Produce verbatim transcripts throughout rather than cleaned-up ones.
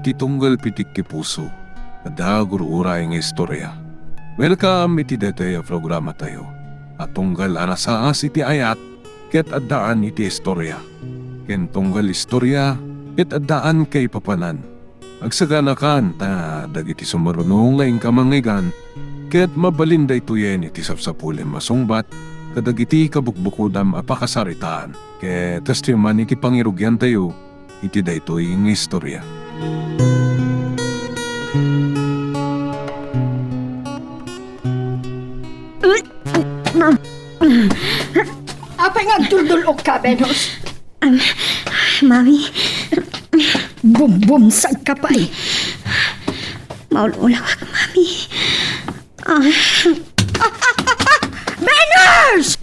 ti tunggal pitik ti puso. Adda gur-uray nga istorya. Welcome iti daytoy a programatayo a tunggal a nasaas iti ayat ket addaan iti istorya, ken tunggal istorya ket addaan kaipapanan. Agsaganakan ta dagiti sumaruno nga inka mangngeggan ket mabalin daytoyen iti sapsapulem a sungbat kadagiti kabukbukodam a pakasaritaan. Ket kastoy man iti pangirugiantayo iti daytoy nga istorya. Apay nga agduldul-okka, Venus? Am, Mami. Bumbumsagka pay. Maul-ulawak, Mami. Ah. Venus!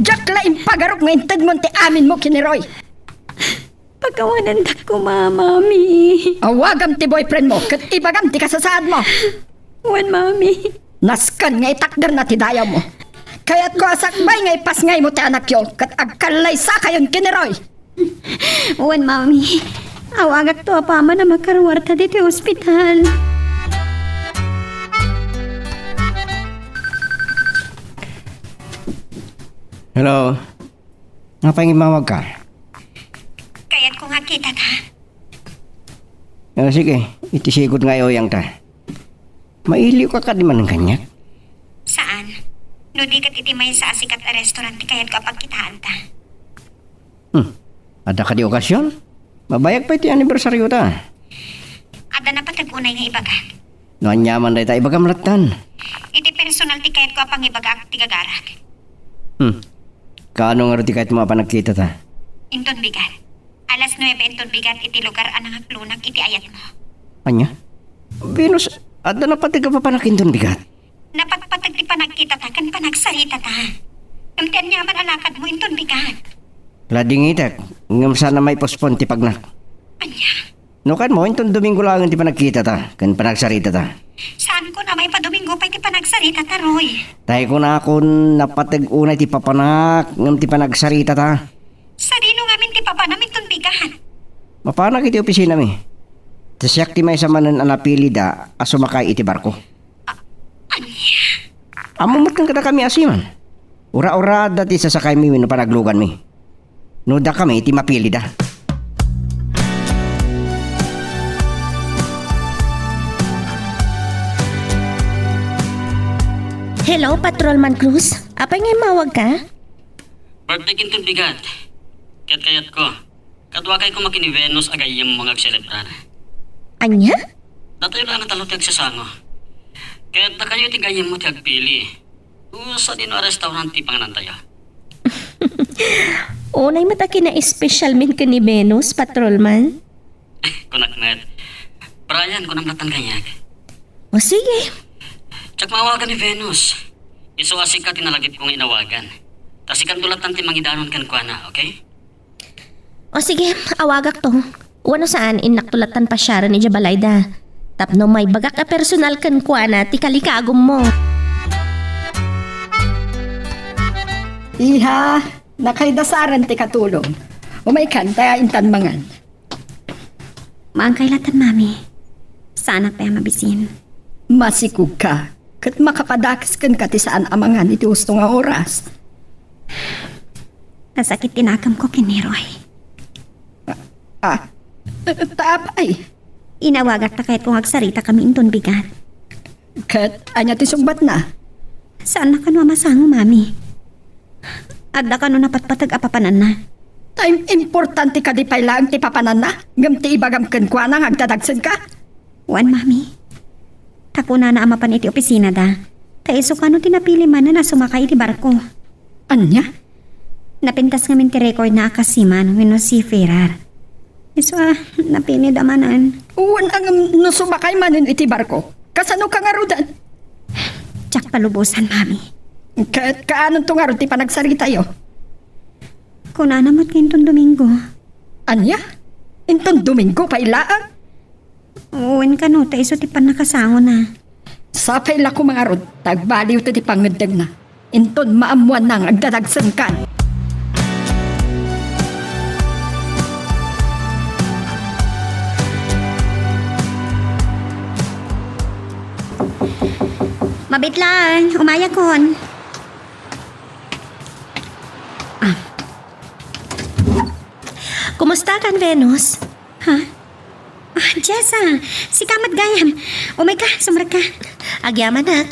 Diak la impagarok nga intedmo ti aminmo ken ni Roy. Pakawanandakon, Mami. Awagam ti boyfriendmo ket ibagam ti kasasaadmo. Wen, Mami. Nasken nga itakderna ti dayawmo. Kayatko a sakbay nga ipasngaymo ti anakyo ket agkallaysakayon ken ni Roy. Wen, Mami. Awagakto apaman a makaruarta ditoy ospital. Hello. Apay nga immawagka? Kayatko nga kitata. Ah, sige, iti sigud nga uyangta. Mailiwka kadi manen kaniak? Saan. No di ket iti maysa a sikat a restaurant ti kayatko a pagkitaanta. Hmm. Adda kadi okasion? Mabayag pay ti anibersariota. Adda napateg unay nga ibagak. No aniaman dayta, ibagam lattan. Iti personal ti kayatko a pangibagaak ti gagarak. Hmm. Kaano ngarud ti kayatmo a panagkitata? Inton bigat. Alas nuebe inton bigat iti lugar a nangaklonak iti ayatmo. Ania? Venus, adda napateg a papanak inton bigat? Napatpateg ti panagkitata ken panagsaritata. Ngem ti aniaman a lakadmo inton bigat. Ladingitek, ngem saan a maipospon ti pagnak. Ania? No kanmo, inton Domingo laengen ti panagkitata ken panagsaritata. Saanko a maipadomingo pay ti panagsaritata, Roy. Tay kunakon, napateg unay ti papanak ngem ti panagsaritata. Sadino ngamin ti papanam inton bigat? Mapanak iti opisinami. Ta siak ti maysa manen a napilida a sumakay iti barko. A-, ania? Ammom met ken kadakami a seaman. Ura-uraadda ti sasakaymi wenno panagluganmi. No dakami ti mapilida. Hello, Patrolman Cruz. Apay nga immawagka? Birthday ken inton bigat. Ket kayatko, kaduakay koma ken ni Venus a gayyemmo nga agselebrar. Ania? Datayo laeng a tallo ti agsasango. Ket dakayo ti gayyemmo ti agpili. O sadino a restaurant ti panganantayo? Unay met a kinaespesialmin ken ni Venus, Patrolman. Kunak met, Brian, kunam lattan kaniak. O sige. Diak maawagan ni Venus. Isu a sika ti nalagipko nga inawagan. Ta sikanto lattan ti mangidanon kenkuana, okay? O sige, awagakto. Wenno saan, innakto lattan pasiaren idiay balayda. Tapno maibagak a personal kenkuana ti kalikagummo. Iha, nakaidasaren ti katulong. Umaykan, ta intan mangan. Maankay lattan, Mami. Saanak pay a mabisin. Masikogka, ket makapadakes kenka ti saan a mangan iti husto nga oras. Nasakit ti nakemko ken ni Roy. Ah, ta apay? Inawagak ta kayatko nga agsaritakami inton bigat. Ket ania ti sungbatna? Saanna kano a masango, Mami. Adda kano napatpateg a papananna? Ta im-, importante kadi pay laeng ti papananna, ngem ti ibagam kenkuana nga agdadagsenka? Wen, Mami. Ta kunana a mapan iti opisinada, ta isu kano ti napili manen a sumakay iti barko. Ania? Napintas ngamin ti recordna a kas seaman wenno seafarer. Isu a, napilida manen. Wen, ngem no sumakay manen iti barko, kasanoka ngaruden? Diak palubosan, Mami. Ket kaanonto ngarud ti panagsaritayo? Kunana met nga inton Domingo. Ania? Inton Domingo pay laeng? Wen kano, ta isu ti pannakasangona. Sapay la koma ngarud, ta agbaliwto ti pangngeddengna. Inton maammuanna nga agdadagsenkan. Mabitlan, umayakon. Ah. Kumusta kan, Venus? Ha? Ah, Jessa, sika met gayam. Umay ka, sumrek ka. Agyamanak.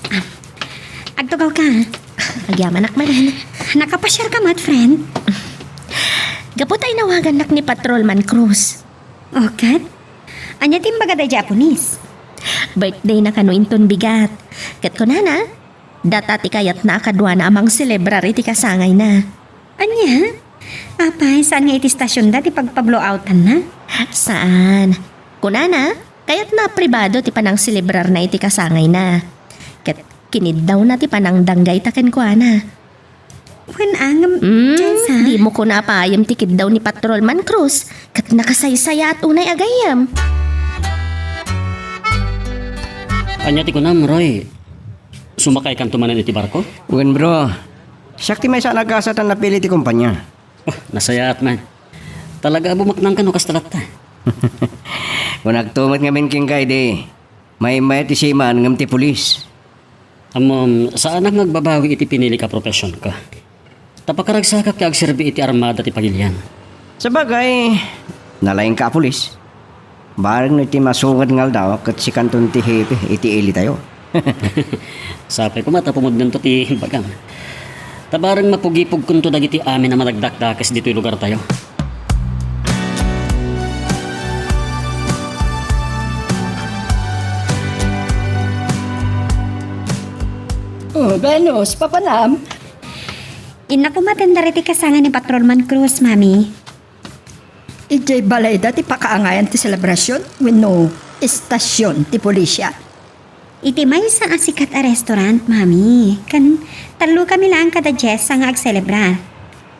Ah, agtugaw ka. Agyamanak manen. Nakapasiar ka met, friend? Gapu ta inawagannak ni Patrolman Cruz. O, ket? Ania ti imbaga daydiay a pulis? Birthday na kano inton bigat. Ket kunana, data ti kayatna a kaduana a mangselebrar iti kasangayna. Ania? Apay, saan nga iti stasionda ti pagpablowoutanna? Saan. Kunana, kayatna a pribado ti panangselebrar na iti kasangayna. Ket kiniddawna ti panangdanggayta kenkuana. Wen, angem, mm, Jessa? Dimo ko napayem ti kiddaw ni Patrolman Cruz, ket nakasaysayaat unay a gayyem. Ania ti kunam, Roy? Sumakaykanto manen iti barko? Wen, bro. Siak ti maysa a nagasat a napili ti kompania. Oh, nasayaat man. Talaga a bumaknang kano kasta latta. Kunakto met ngamin kenka idi, maymay ti seaman ngem ti pulis. Ammom, saanak nga agbabawi iti pinilik a profesionka. Ta pakaragsakak ti agserbi iti armada ti pagilian. Sabagay, nalaingka a pulis. Bareng no iti masungad nga aldaw ket sikanton ti hepe iti ilitayo. Sapay koma ta pumudnonto ti bagam. Ta bareng mapugipugkonto dagiti amin a madakdakdakes ditoy lugartayo. Oh, Venus, papanam? Innak koma ti andar iti kasangay ni Patrolman Cruz, Mami. Idiay balayda ti pakaangayan ti selebrasion wenno estasion ti pulisya? Iti maysa a sikat a restaurant, Mami. Ken tallokami laeng kada Jessa nga agselebrar.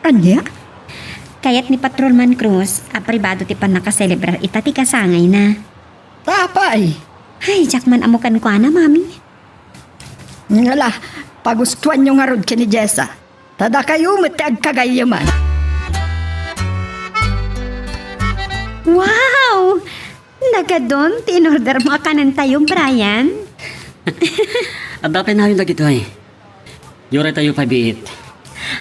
Ania? Kayat ni Patrolman Cruz a pribado ti pannakaselebrar ita ti kasangayna. Apay? Ay, diak man ammo kenkuana, Mami. Ngala, pagustoanyo ngarud ken ni Jessa. Ta dakayo met ti agkagayyeman. Wow! Nagadun ti inordermo a kanentayo, Brian. Adda pay nayon dagitoy. Uray tayo pay biit.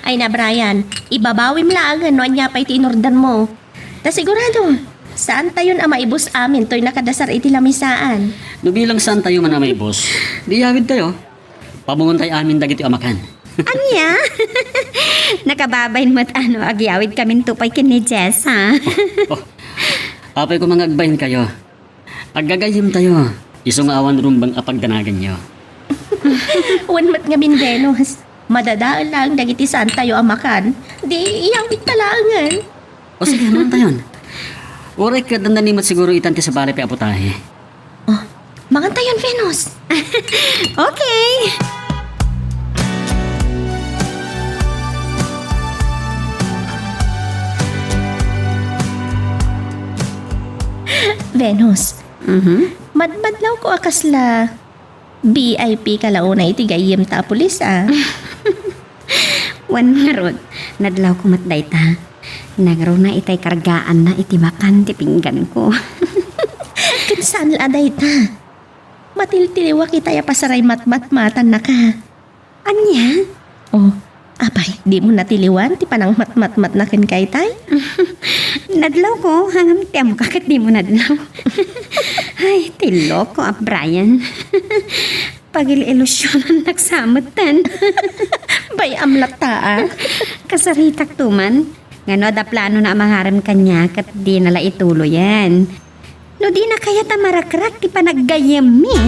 Ay na, Brian, ibabawim laengen no ania pay ti inordermo. Ta sigurado, saantayon a maibus amin toy nakadasar iti lamisaan. No bilang saantayo man a maibus, di iyawidtayo. Pamungontay amin dagitoy a makan. Ania? Nakababain met a no agyawidkaminto pay ken ni Jess, ha? Oh, oh. Apay koma nga agbainkayo. Aggagayyemtayo, isu nga awan rumbeng a pagdanaganyo. Wen met ngamin, Venus. Madadael laeng dagiti saantayo a makan. Di iyawidta laengen. O sige, mangantayon. Uray ket adda ni met siguro itan ti sabali pay a putahe. Oh, mangantayon, Venus. Okay. Venus, Mhm. Madmadlawko a kasla V I P ka la unay iti gayyemta a pulis, a. Wen ngarud, nadlawko met dayta. Nangruna itay kargaanna iti makan ti pingganko. Ket saan la a dayta. Matiltiliwak itay a pasaray matmatmatannaka. Ania? Oh, apay, dimo natiliwan ti panangmatmatmatna kenka itay? Nadlawko, ngem ti ammoka ket dimo nadlaw. Ay, ti loko a Brian. Pagil-ilusionannak sa metten. Bay, amlatta, a. Kasaritakto man. Ngano adda planona a mangarem kaniak ket dina la ituloyen. No dina kayat a marakrak ti panaggayyemmi.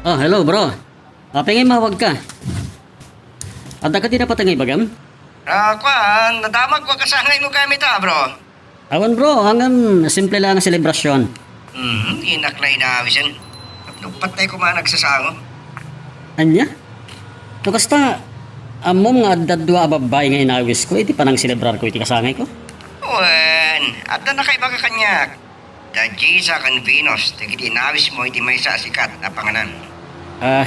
Ah, hello, bro. Apay nga immawagka? Adda kadi napatay nga ibagam? Ah, kuan, nadamagko a kasangaymo kami ta, bro. Awan, bro. Ngem simple la nga selebrasyon. Hmm, inak la inawisen. Tapno patay koma nagsasango. Ania? No kasta, ammom nga adda dua a babbai nga inawisko iti panangselebrar ko iti kasangay ko? Wen, adda nakaibaga kaniak. Da Giza ken Venus dagiti inawismo iti maysa a sikat a panganan. Ah,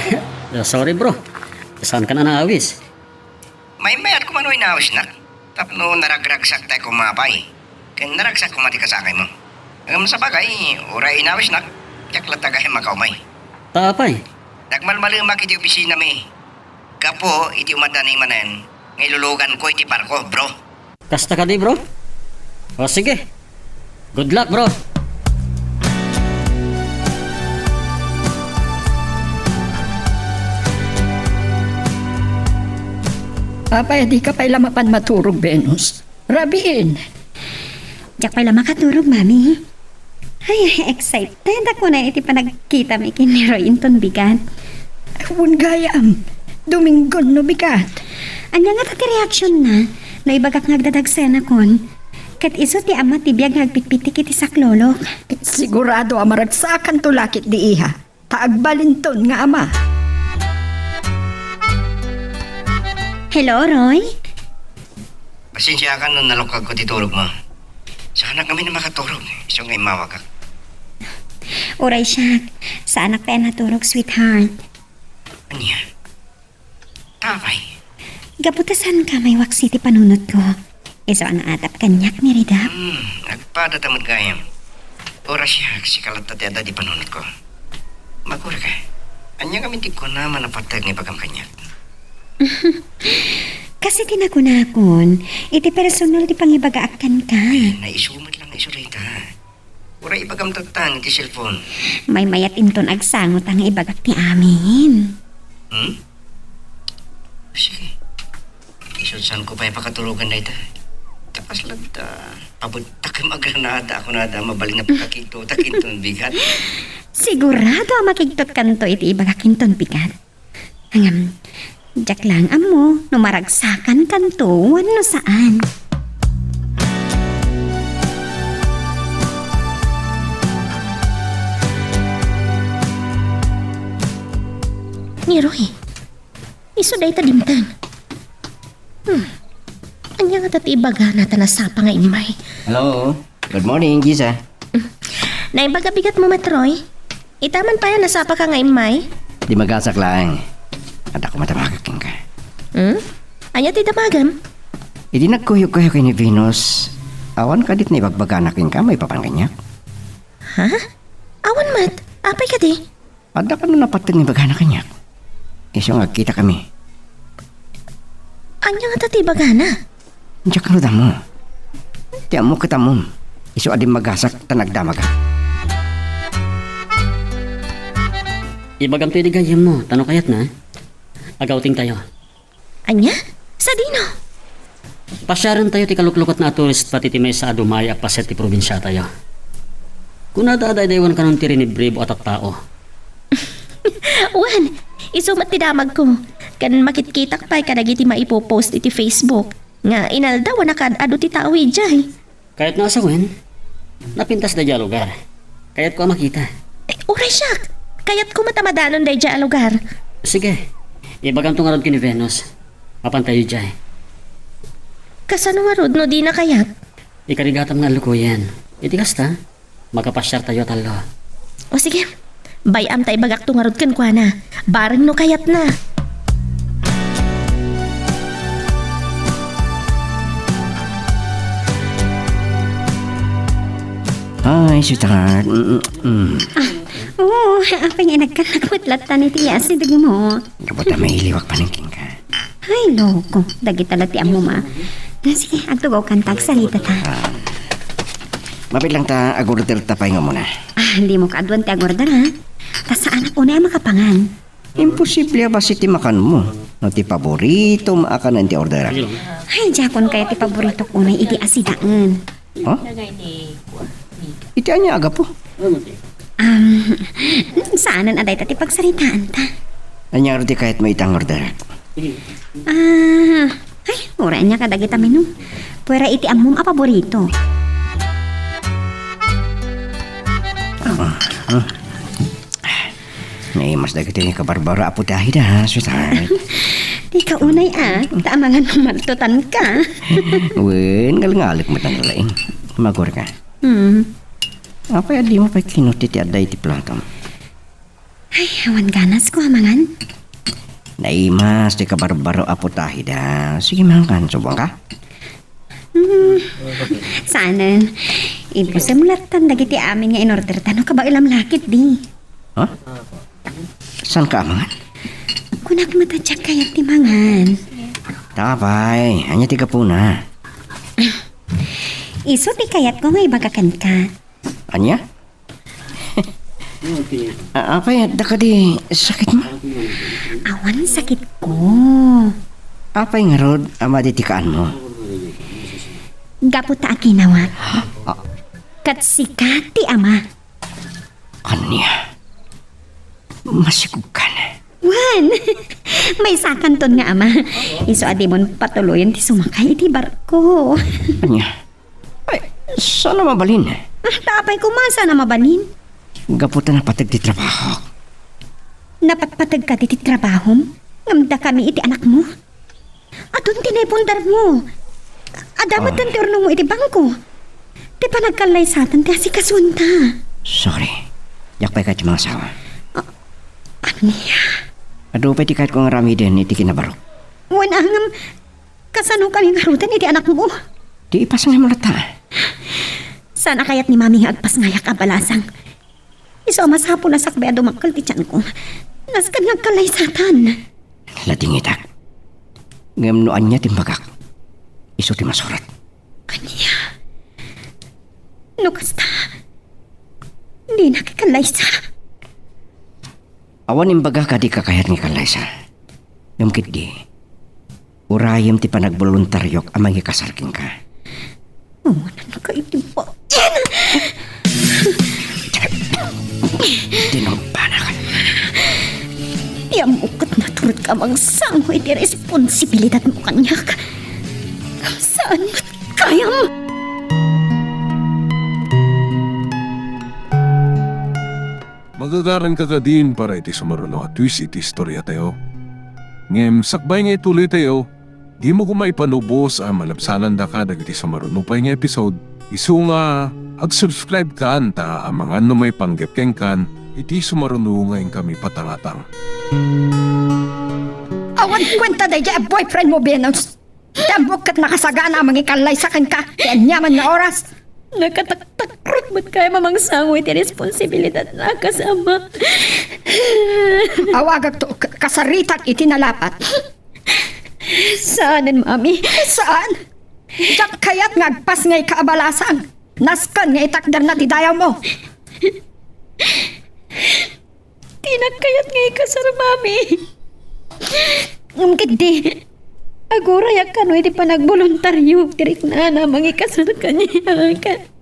sorry, bro. Saankan a naawis. Maymayat koma no inawisnak tapno naragragsak tay koma pay. Ken naragsak koma ti kasakaymo. Ngem sabagay, uray inawisnak, diak latta gayam makaumay. Ta apay? Nagmalmalemak iti opisinami gapu iti umadani manen nga iluluganko iti barko, bro. Kasta kadi, bro? O, sige. Good luck, bro. Apay, dika pay la mapan maturog, Venus? Rabiin. Diak pay la makaturog, Mami. Ay, excited ako na iti panagkitami ken ni Roy inton bigat. Wen gayam, Dominggon no bigat. Ania ngata ti reaksionna no ibagak nga agdadagsenakon? Ket isu ti ama ti biag nga agpitpitik iti saklolok. Sigurado a maragsakanto la ketdi, iha. Ta agbalinton nga ama. Hello, Roy? Pasensiakan no nalukagko ti turogmo. Saanak ngamin a makaturog, isu nga immawagak. Uray siak, saanak pay a naturog, sweetheart. Ania? Apay? Gapu ta saanka a maiwaksi ti panunotko. Isu a naatap kaniak ni Ridap. Hmm, agpadata met gayam. Uray siak, sika latta ti adda ti panunotko. Magurka. Ania ngamin ti kunam a napateg nga ibagam kaniak? Kas iti nakunakon, iti personal ti pangibagaak kenka. Ay, naisu met lang isu dayta. Uray ibagam tatta iti cellphone. Maymayat inton agsangota nga ibagak ti amin. Hmm? Sige. Isut saanko pay pakaturogan dayta. Ta kasla adda pabuttak ken agranada a kunada a mabalin a pakakigtotak inton bigat. Sigurado a makigtotkanto iti ibagak inton bigat. Ngem, diak laeng ammo no maragsakankanto wenno saan. Ni Roy, isu dayta dimteng. Hmm. Ania ngata ti ibagana ta nasapa nga immay? Hello. Good morning, Giza. Naimbag a bigatmo met, Roy? Ita man pay a nasapaka nga immay? Di magasak laeng. Adda koma damagak kenka. Hmm? Ania ti damagam? Idi nagkuyogkayo ken ni Venus, awan kadi ti naibagbagana kenka maipapan kaniak? Ha? Awan met. Apay kadi? Adda kano napateg nga ibagana kaniak? Isu nga agkitakami. Ania ngata ti ibagana? Diak ngarud ammo. Ti ammok ket ammom. Isu a dimmagasak ta nagdamagak. Ibagamto idi gayyemmo, ta no kayatna, agawtingtayo. Ania? Sadino? Pasiarentayo ti kaluklukotna a turista ti, ti maysa a dumaya a paset ti probinsiatayo. Kunada a daydaywankanon ti rinibribo a tattao. Wen, isu met ti damagko. Ken makitkitak pay kadagiti maipopost iti Facebook nga inaldaw a nakaad-adu ti tao idiay. Kayatna a sawen, napintas daydiay a lugar. Kayatko a makita. Eh, uray siak! Kayatko met a madanon daydiay a lugar. Sige, ibagamto ngarud ken ni Venus. Mapantayo idiay. Kasano ngarud no dina kayat? Ikarigatam nga allukoyen. Iti kasta, makapasiartayo a tallo. O sige, bay-am ta ibagakto ngarud kenkuana. Bareng no kayatna. Hi, sweetheart. Mm, mm, mm. Ah, oo, apay nga inagkanak met latta iti asidegmo. Gapu ta mailiwak panen kenka. Ay, loko. Dagita la ti ammom a. Ah, sige, agtugawkan ta, agsaritata. Ah. Mabiit lang ta agorder ta pay nga umuna. Ah, dimo kaaduan ti agorder, ha? Ta saanak unay a makapangan. Imposible a bassit ti makanmo no ti paboritom a kanen ti orderak. Ay, diakon kaya ti paboritok unay idi asidaen. Ha? Iti ania a gapu? Um, saanen a dayta ti pagsaritaanta. Ania ngarud ti kayatmo ita nga orderak? Ah, ay, uray ania kadagita menu. Puera iti ammom a paborito. Ah, ah. Naimas dagiti kabarbaro a putahi da, sweetheart. Dika unay, ah, ta amangan no martutanka. Wen, ngalngalek met ang laing. Magor ka. Hmm. Apay a dimo pay kinuti ti adda iti platom? Ay, awan ganasko a mangan. Naimas ti kabarbaro a putahida. Sige, mangan, subong ka? Hmm, saanen. Ibusem lattan dagiti amin nga in-order ta no kabaelam lakit di. Ha? Saan ka amangan? Kunak met a diak kayat ti mangan. Tapay, ania ti gapuna? Isu ti kayatko nga ibaga kenka. Ania? A-, apay, adda kadi sakitmo? Awan sakitko. Apay ngarud a madi ti kaanmo? Gapu ta aginawak. Ah. Ket sika ti ama. Ania? Masikog kan? Wen! Maysakanton nga ama. Isu a dimon patuloyen ti sumakay iti barko. Ania? Ay, saan a mabalin? Ah, ta apay koma saan a mabalin? Gapu ta napateg ti trabahok. Napatpategka ti trabahom? Ngem dakami iti anakmo? Adun ti naipundarmo. Adda met ti urnongmo iti bangko. Ti panagkallaysatan ti asikasuenta. Sorry. Diak pay kayat ti mangasawa. Ah, ania? Adu pay ti kayatko nga aramiden iti kinabarok. Wen, ngem, kasano kami ngaruden iti anakmo? Ti ipasngaymo latta. Saan a kayat ni Mami nga agpasngayak a balasang? Isu a masapul a sakbay a dumakkel ti tianko. Nasken nga agkallaysatan. Ladingitak. Ngem no ania ti imbagak, isu ti masurat. Ania? No kasta, dinak ikallaysa. Awan imbagak a dika kayat nga ikallaysa. Ngem ketdi, urayem ti panagboluntaryok a mangikasar kenka. Awanan ka iti bain! Tinungpanak. Ti ammok ket natured ka a mangsango iti responsibilidadmo kaniak. Saan met gayam? Magagaranka kadin para iti sumaruno a twist iti istoriatayo. Ngem sakbay nga ituloytayo, dimo koma ipanubos a malabsanandaka dagiti sumaruno pay nga episode, isu nga ag-subscribe kan ta amangan no maipanggep kenkan iti sumaruno nga inkami patangatang. Awan kuenta daydiay a boyfriend mo, Venus. Ti ammok ket nakasagana a mangikallaysa kenka ti aniaman nga oras. Nakataktakrot met kayam a mangsango iti responsibilidadna a kasama. Awagakto, k-, kasaritak iti nalapat. Saanen, Mami. Saan? Diak kayat nga agpasngayka a balasang. Nasken nga itakderna ti dayawmo. Dinak kayat nga ikasar, Mami. Ngem ketdi, agurayak kano iti panagboluntario ti riknana a mangikasar kaniak.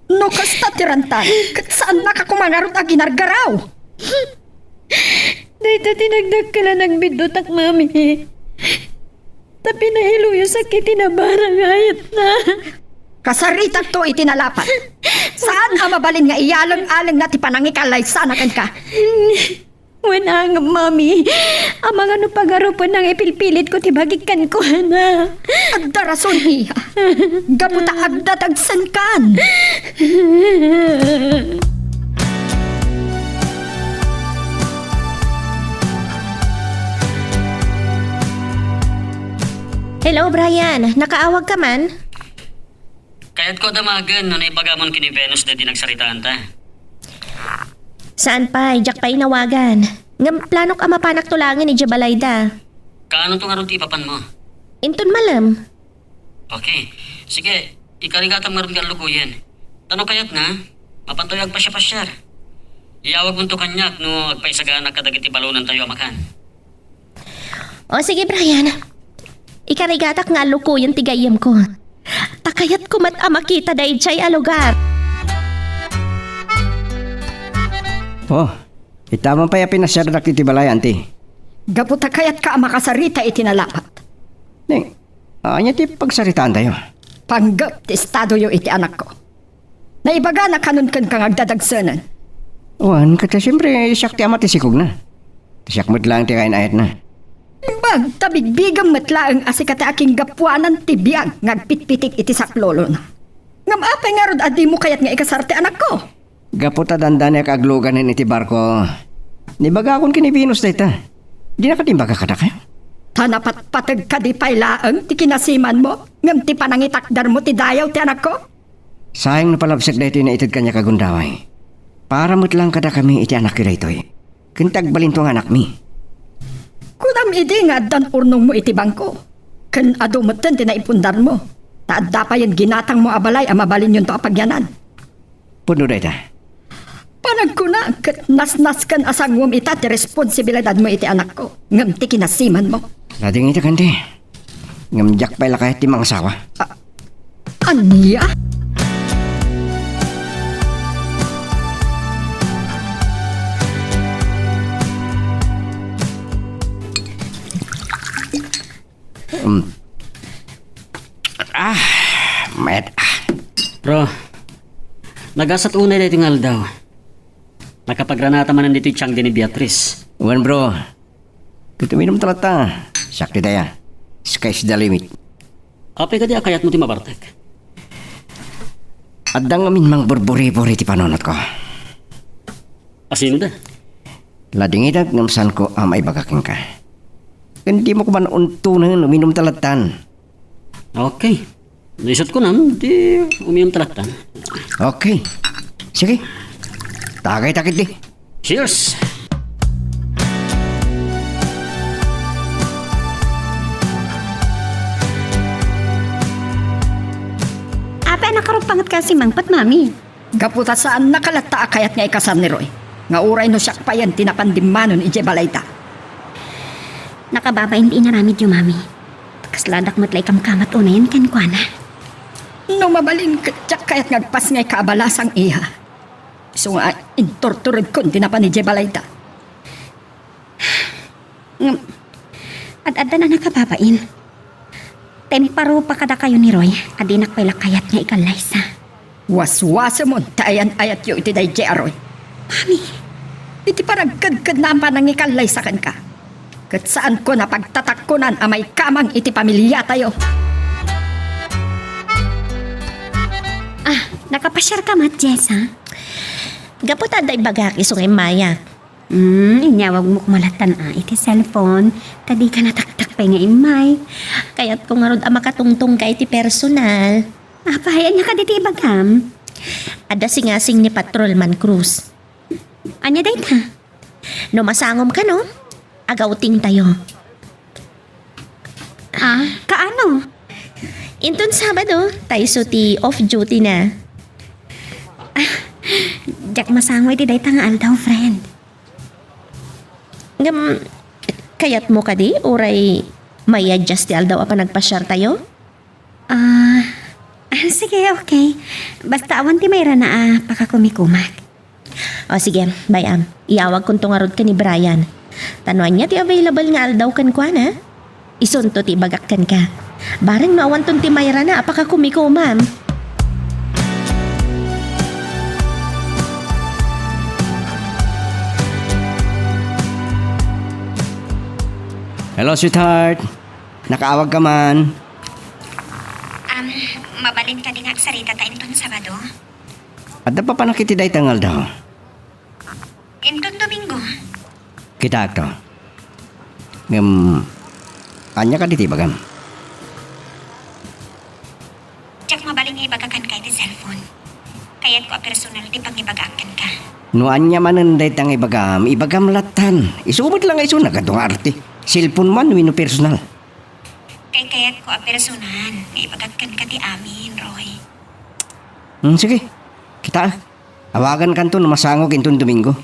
No kasta ti rantan, ket saannaka koma ngarud a ginargaraw. Dayta ti nagdakkel a nagbiddutak, Mami. Ta pinailuyosak iti nabara nga ayatna. Kasaritakto iti nalapat. Saan a mabalin nga iyaleng-alengna ti panangikallaysana kenka? Wen, ngem, Mami, amangan no pagarupenna nga ipilpilitko ti bagik kenkuana. Adda rason, iya. Gapu ta agdatagsenkan. Hello, Brian. Nakaawag ka man? Kayatko a damagen no naibagamon ken ni Venus daydi nagsaritaanta. Saan pay, diak pay inawagan. Ngem planok a mapanakto laengen idiay balayda. Kaano to ngarud ti ipapanmo? Inton malem. Okay. Sige, ikarigatam ngarud nga allukoyen. Ta no kayatna, mapantayo agpasiapasiar. Iyawagmonto kaniak no agpaisaganak kadagiti balonantayo a makan. O sige, Brian. Ikarigatak nga allukoyen ti gayyemko. Ta kayatko met a makita daydiay a lugar. O, ita man pay a pinasiardak iti balay, anti. Gapu ta kayatka a makasarita iti nalapat. Ni, ania ti pagsaritaantayo? Panggep ti estadoyo iti anakko. Naibagana kanon kenka nga agdadagsenen. Wen, ket siempre, siak ti ama ti sikogna. Siak met laeng ti kain-ayatna. Imbag ta bigbigem met laeng a sika ti akinggapuanan ti biag nga agpitpitik iti saklolona. Ngem apay ngarud a dimo kayat nga ikasar ti anakko? Gapu ta dandaniak agluganen iti barko, nibagakon ken ni Venus dayta. Dinaka imbaga kadakayo? Ta napatpateg kadi pay laeng ti kinasimanmo ngem ti panangitakdermo ti dayaw ti anakko? Sayang no palabsek daytoy naited kaniak a gundaway. Para met laeng kadakami iti anakyo daytoy. Ken ti agbalinto nga anakmi. Kunam idi nga addan urnongmo iti bangko, ken adu metten ti naipundarmo, ta adda payen ginatangmo a balay a mabalinyonto a pagyanan. Pudno dayta. Panagkuna ket nasnasken a sanguem ita ti responsibilidadmo iti anakko, ngem ti kinasimanmo. Ladingita kanti. Ngem diak pay la kayat ti mangasawa. A-, ania? Um. Ah, met. Ah. Bro, nagasat unay daytoy nga aldaw. Nakapagranata manen ditoy tianggen ni Beatrice. Wen, bro. Ket uminumta latta. Siak ti daya. Sky's the limit. Apay kadi a kayatmo ti mabartek? Adda ngamin mangburburi-buri ti panunotko. Asino da? Ladingitak ngem saanko a maibaga kenka. Ken dimo koma untonen, uminumta lattan. Okay. No isut' kunam, di uminumta lattan. Okay. Sige. Tagayta ketdi. Cheers! Apay a nakarupanget kasi mangpet, Mami? Gapu ta saannaka latta a kayat nga ikasar ni Roy, nga uray no siak payen ti napan dimmanon idiay balayda. Nakababain ti inaramidyo, Mami. Kasladak met la ikamkamat unayen kenkuana. No mabalin, ket diak kayat nga agpasngay kaabala sang iya. Isu nga inturturedkon ti napan idiay balayda. Ngem, ad-addan a nakababain. Timparupa kadakayo ni Roy a dinak pay la kayat nga ikallaysa. Waswasemon ti ayan-ayatyo iti daydiay a Roy. Mami! Iti panagkedkedna a panangikallaysa kenka, ket saanko a pagtatakkonan a maikamang iti pamiliatayo. Ah, nakapasiarka met, Jessa? Gapu ta adda ibagak isu nga immayak. Hmm, inyawagmo koma lattan a iti cellphone, ta dika nataktak pay nga immay. Kayatko ngarud a makatungtongka iti personal. Apay, ania kadi ti ibagam? Adda singasing ni Patrolman Cruz. Ania dayta? No masangom kano, agawtingtayo. Ah, kaano? Inton Sabado, ta isu ti off duty na. Ah, diak masango iti dayta nga aldaw, friend. Ngem, kayatmo kadi uray mai-adjust ti aldaw a panagpasiartayo? Ah, ah, sige, okay. Basta awan ti mairana a pakakumikumak. O sige, bay-am. Iyawagkonto ngarud ken ni Brian. Ta no ania ti available nga aldaw kenkuana, isunto ti ibagak kenka. Bareng no awanton ti mairana a pakakumikumam. Hello, sweetheart. Nakaawagka man? Um, mabalin kadi nga agsaritata inton Sabado? Adda papanak iti dayta nga aldaw. Inton Domingo. Kitaakto. Ngem, ania kadi ti ibagam? Diak mabalin nga ibagak kenka iti cellphone. Kayatko a personal ti pangibagaak kenka. No ania manen dayta nga ibagam, ibagam lattan. Isu met la nga isu, nagadu nga arte. Cellphone man wenno personal. Kaykayatko a personal nga ibagak kenka ti amin, Roy. Hmm, sige. Kita, awagankanto no masangok inton Domingo.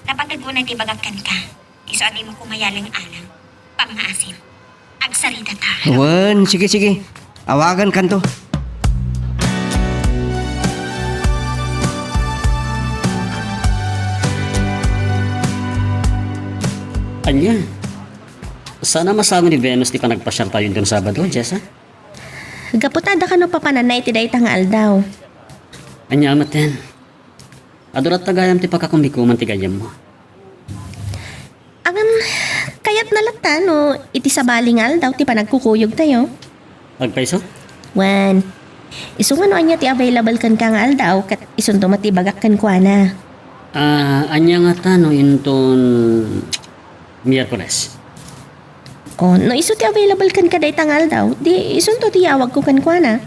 Napateg unay ti ibagak kenka. Isu a dimo koma yaling-alang. Pangngaasim. Agsaritata. Wen, sige, sige. Awagankanto. Ania? Saan a masango ni Venus ti panagpasiartayo inton Sabado, Jessa? Gapu ta adda kano papananna iti dayta nga aldaw. Ania metten? Adu latta gayam ti pakakumikuman ti gayyemmo. Ngem, kayatna latta no iti sabali nga aldaw ti panagkukuyogtayo. Agpayso? Wen. Isu nga no ania ti available kenka nga aldaw, ket isunto met ti ibagak kenkuana. Ah, ania ngata no inton Miyerkules? O, no isu ti available kenka dayta nga aldaw, di isunto ti iyawagko kenkuana.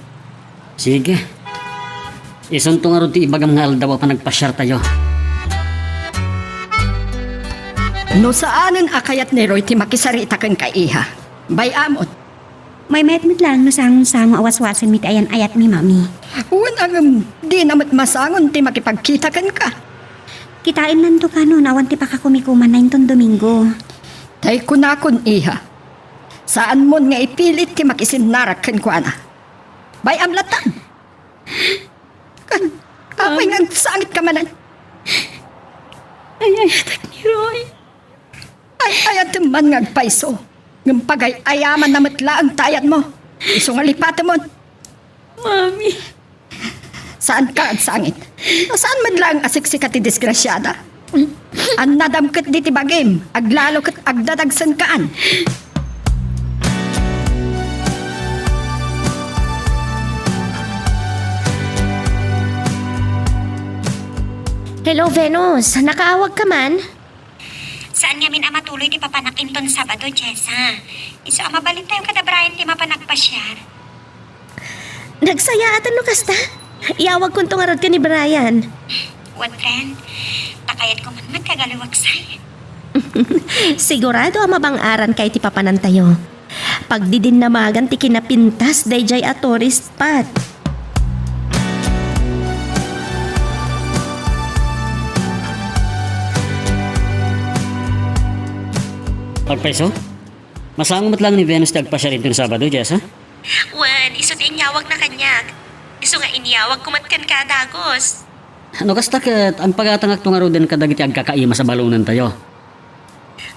Sige. Isunto ngarud ti ibagam nga aldaw a panagpasiartayo. No saanen a kayat ni Roy ti makisarita kenka, iha, bay-amon. Maymayat met laeng no sango-sango a waswasenmi ti ayan-ayatmi, Mami. Wen, ngem dina met masangon ti makipagkita kenka. Kitaennanto kano no awan ti pakakumikumanna inton Domingo. Tay kunakon, iha, saanmon nga ipilit ti makisinnarak kenkuana. Bay-am latta. Kan, apay nga agsangitka manen? Ay-ayatek ni Roy. Ay-ayatem man nga agpayso. Ngem pagay-ayamanna met laeng ti ayatmo. Isu nga lipatemon. Mami. Saanka agsangit. Saan met laeng a siksika ti disgrasiada? Annadam ket diti bagim, aglalo ket agdadagsenkaan. Hello, Venus. Nakaawagka man? Saan ngamin a matuloy ti papanak inton Sabado, Jessa. Isu a mabalintayo kada Brian ti mapan agpasiar. Nagsayaatan no kasta. Iyawagkonto ngarud ken ni Brian. Wen, friend, ta kayatko man met ti agaliwaksay. Sigurado a mabang-arankayo ti papanantayo. Pagdidinnamagan ti kinapintas daydiay a tourist spot. Agpayso? Masango met laeng ni Venus ti agpasiar inton Sabado, Jessa? Wen, isu ti inyawagna kaniak. Isu nga inyawagko met kenka dagus. No kasta ket, agpagatangakto ngaruden kadagiti agkakaimas a balonentayo.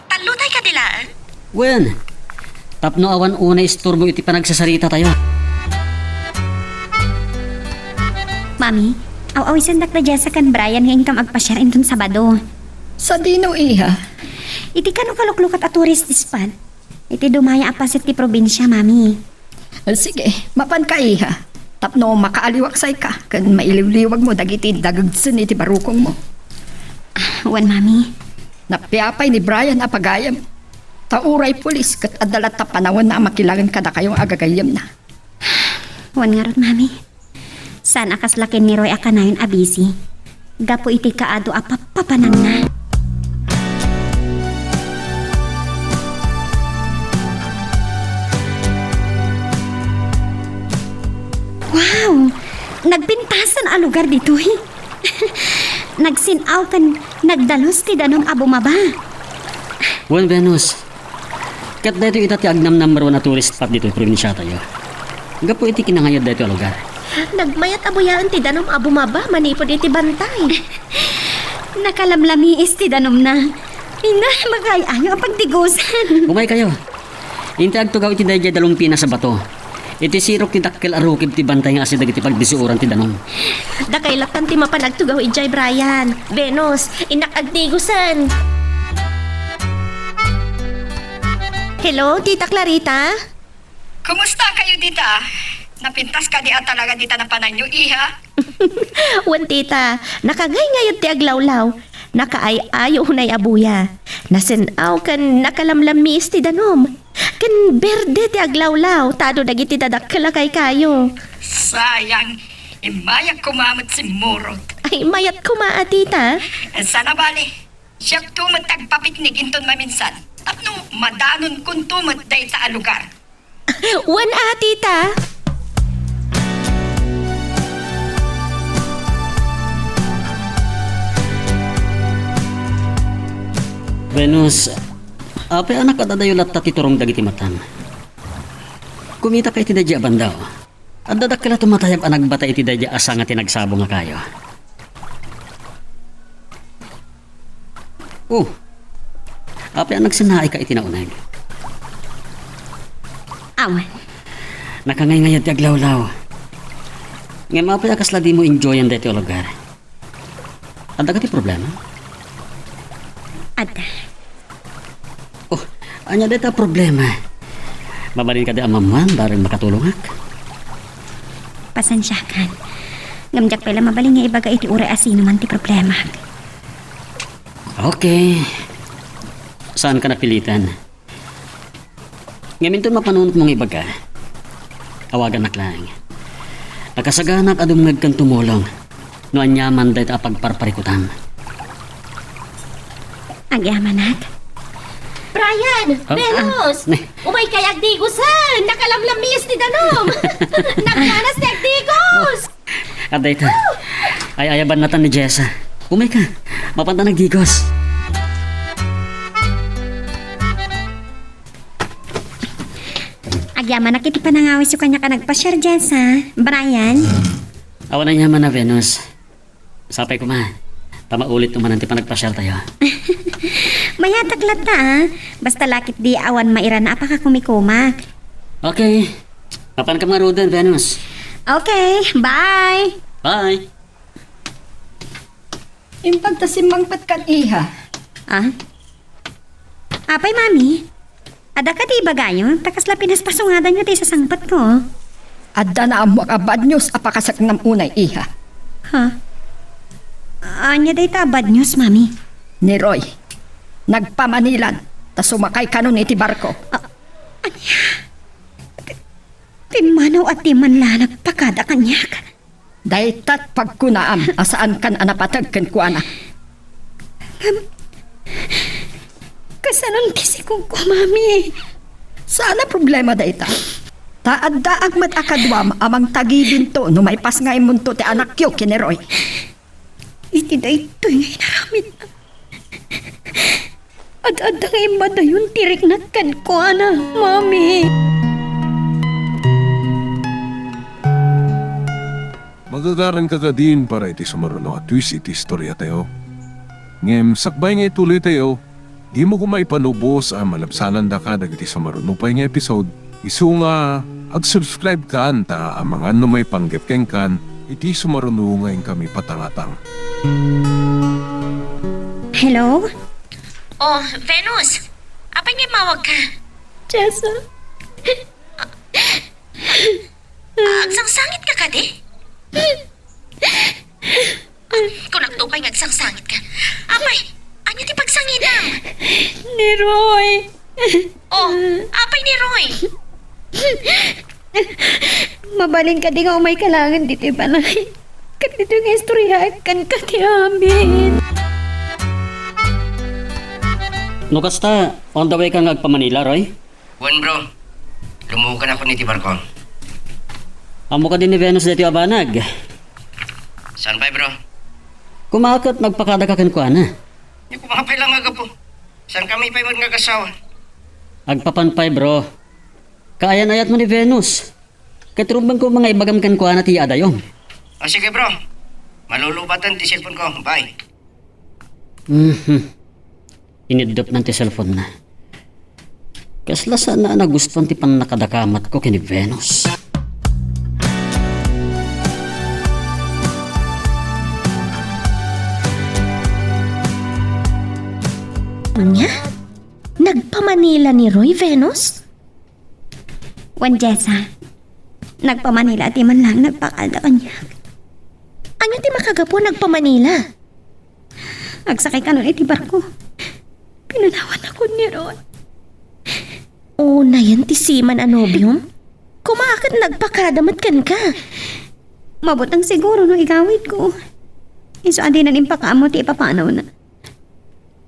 Tallo tay kadi laeng? Wen, tapno awan unay isturbo iti panagsasaritatayo. Mami, aw-awisendak da Jessa ken Brian nga inkam agpasiar inton Sabado. Sadino, iha? Iti kano kaluklukat a tourist spot. Iti dumaya a paset ti probinsia, Mami. Sige, mapanka, iha. Tapno makaaliwaksayka ken mailiwliwagmo dagiti dagegsen iti barukongmo. Ah, wen, Mami. Napiapay ni Brian a pagayam. Ta uray pulis ket adda latta panawenna a makilangen kadakayo nga agagayyemna. Wen ngarud, Mami. Saan a kasla ken ni Roy a kanayon a busy gapu iti kaadu a pappapananna. Wow! Nagpintasan a lugar ditoy. Nagsin-aw ken nagdalus ti danum a bumaba. Wen, Venus, ket daytoy ita ti agnam number one a tourist spot ditoy probinsiatayo. Gapu iti kinangayad daytoy a lugar. Nagmayat a buyaen ti danum a bumaba manipud iti bantay. Nakalamlamiis ti danumna. Ina, makaay-ayo a pagdigusan. Umaykayo. Inti agtugaw iti daydiay dalumpinas a bato. Iti sirok ti dakkel a rukib ti bantay nga asi dagiti pagdisuran ti danum. Dakay lattan ti mapan agtugaw idiay, Brian. Venus, innak agdigusen. Hello, Tita Clarita? Kumusta kayo dita? Napintas kadi a talaga dita napananyo, iha? Wen, Tita, nakangayngayan ti aglawlaw. Nakaay-ayo unay a buya. Nasen-aw ken nakalamlammiis ti danum. Ken berde ti aglawlaw, ta adu dagiti dadakkel a kaykayo. Sayang, immayak koma met simmurot. Ay, mayat koma a, Tita. Sana bale, siakto met agpapiknik inton maminsan. Tapno madanonkonto met dayta a lugar. Wen a, Tita. Venus, apay a nakaad-adayo latta ti turong dagiti matam? Kumitak iti daydiay a banda. Adda dakkel a tumatayab a nagbata iti daydiay a sanga ti nagsabong a kayo. Oh, apay a nagsinnaayka iti nauneg? Awan. Nakangayngayan ti aglawlaw. Ngem apay a kasla dimo enjoyan daytoy a lugar? Adda kadi problema? Adda. Oh, ania dayta a problema? Mabalin kadi a mammuan bareng makatulongak? Pasensiakan. Ngem diak pay la mabalin nga ibaga iti uray a sinoman ti problema. Okay. Saanka napilitan. Ngem inton mapanunotmo nga ibaga, awaganak laeng. Nakasaganak a dumngeg ken tumulong no aniaman dayta a pagparparikutam. Agyamanak? Brian! Ah? Venus! Ah, ne. Umaykay agdigosen! Nakalamlammiis ti danum! Nagganas ti agdigos! Adda ita. Ay-ayaban natan ni Jessa. Umayka. Mapantan agdigos. Agyamanak iti panangawisyo kaniak a nagpasiar, Jessa. Brian? Awan aniaman a, Venus. Sapay koma. Ta maulitmo manen ti panagpasiartayo. Mayatak latta, ah. Basta la ketdi awan mairana a pakakumikumak. Okay. Mapanka ngaruden, Venus. Okay, bye. Bye. Impag ta simmangpetkan, iha. Ah? Apay, Mami? Adda kadi ibagayo? Ta kasla pinaspasungadanyo ti isasangpetko. Adda naammoak a bad news a pakasaknam unay, iha. Ha? Ania dayta a bad news, Mami? Ni Roy, nagpamanilan, ta sumakay kanon iti barko. Ah, ania? Ti-, timmanaw a di man la nagpakada kaniak. Daytat pagkunaam a saankan a napateg kenkuana. Ngem, kasanon ti sikongko, Mami? Saan a problema dayta. Ta addaak met a kaduam a mangtagibinto no maipasngaymonto ti anakyo ken ni Roy. Iti daytoy nga inaramidna, ad-adda nga immadayon ti riknak kenkuana, Mami. Magagaranka kadin para iti sumaruno a twist iti istoriatayo. Ngem sakbay nga ituloytayo, dimo koma ipanubos a malabsanandaka dagiti sumaruno pay nga episode. Isu nga, ag-subscribe kan ta amangan no maipanggep kenkan iti sumaruno nga inkami patangatang. Hello? Oh, Venus! Apay nga immawagka? Jessa. Agsangsangitka kadi? Kunakto pay nga agsangsangitka. Apay, ania ti pagsangitam? Ni Roy. Oh, apay ni Roy? Mabalin kadi nga umayka laengen ditoy balay? Ket ditoy nga istoryaek kenka ti amin. No kasta, on the way ka nga agpa-Manila, Roy? Wen, bro. Lumukanak iti barko. Ammo kadi ni Venus daytoy a banag? Saan pay, bro? Koma ket nagpakadaka kenkuana. Ni koma pay la nga gapu. Saankami pay met nga agasawa? Agpapan pay, bro. Kaayan-ayatmo ni Venus. Ket rumbengko nga ibagam kenkuana ti yaadayom. Ah, sige, bro. Malulubatan ti cellphone ko. Bye. Mhm. Iniddepna ti cellphone-na. Kasla saan a nagustuan ti pannakadakamatko ken ni Venus. Ania? Nagpa-Manila ni Roy, Venus? Wen, Jessa, nagpa-Manila a di man laeng nagpakada kaniak. Ania ti makagapu a nagpa-Manila? Agsakay kanon iti barko. Pinanawannakon ni Roy. Unayen ti seaman a nobiom? Koma ket nagpakada met kenka. Mabuteng siguro no igawidko. Isu a dinan impakaammo ti ipapanawna.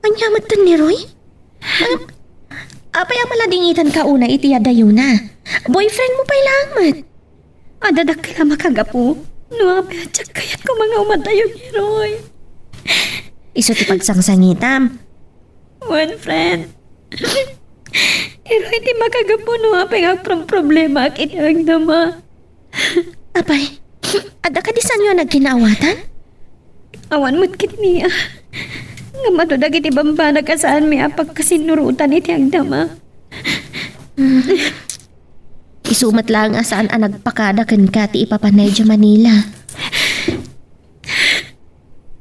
Ania metten ni Roy? Ngem, apay a maladingitanka unay iti yaadayona? Boyfriend mo pay laeng met. Adda dakkel a makagapu. No apay a diak kayat koma nga umadayo ni Roy. Isu ti pagsangsangitam. One friend. Ni Roy ti makagapu no apay nga agprom-problemaak iti agdama. Apay, adda kadi saanyo a nagkinaawatan? Awan met ketdi, a. Ngem adu dagiti bambanag a saanmi a pagkasinnurotan iti agdama. Isu met laeng a saan a nagpakada kenka ti ipapanay idiay Manila.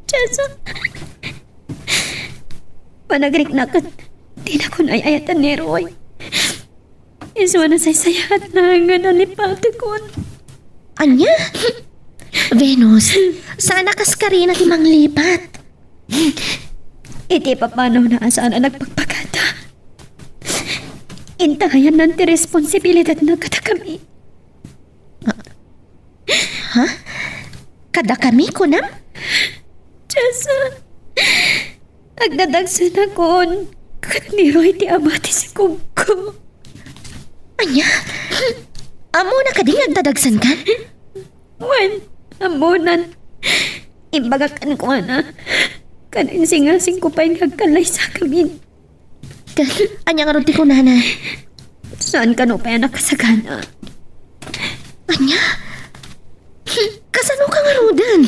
Jessa, panagriknak ket dinakon ay-ayatan ni Roy. Isu a nasaysayaat laeng nga nalipatekon. Ania? Venus, saan a kas karina ti manglipat. Iti papanawna a saan a nagpagpagada, intayanna ti responsibilidadna kadakami. Ha? Kadakami, kunam? Jessa, agdadagsenakon ket ni Roy ti ama ti sikogko. Ania? Ammona kadi nga agdadagsenkan? Wen, ammonan. Imbagak kenkuana. Ket insingasingko pay nga agkallaysakamin. Ket ania ngarud ti kunana? Saan kano pay a nakasagana. Ania? Kasano ka ngaruden?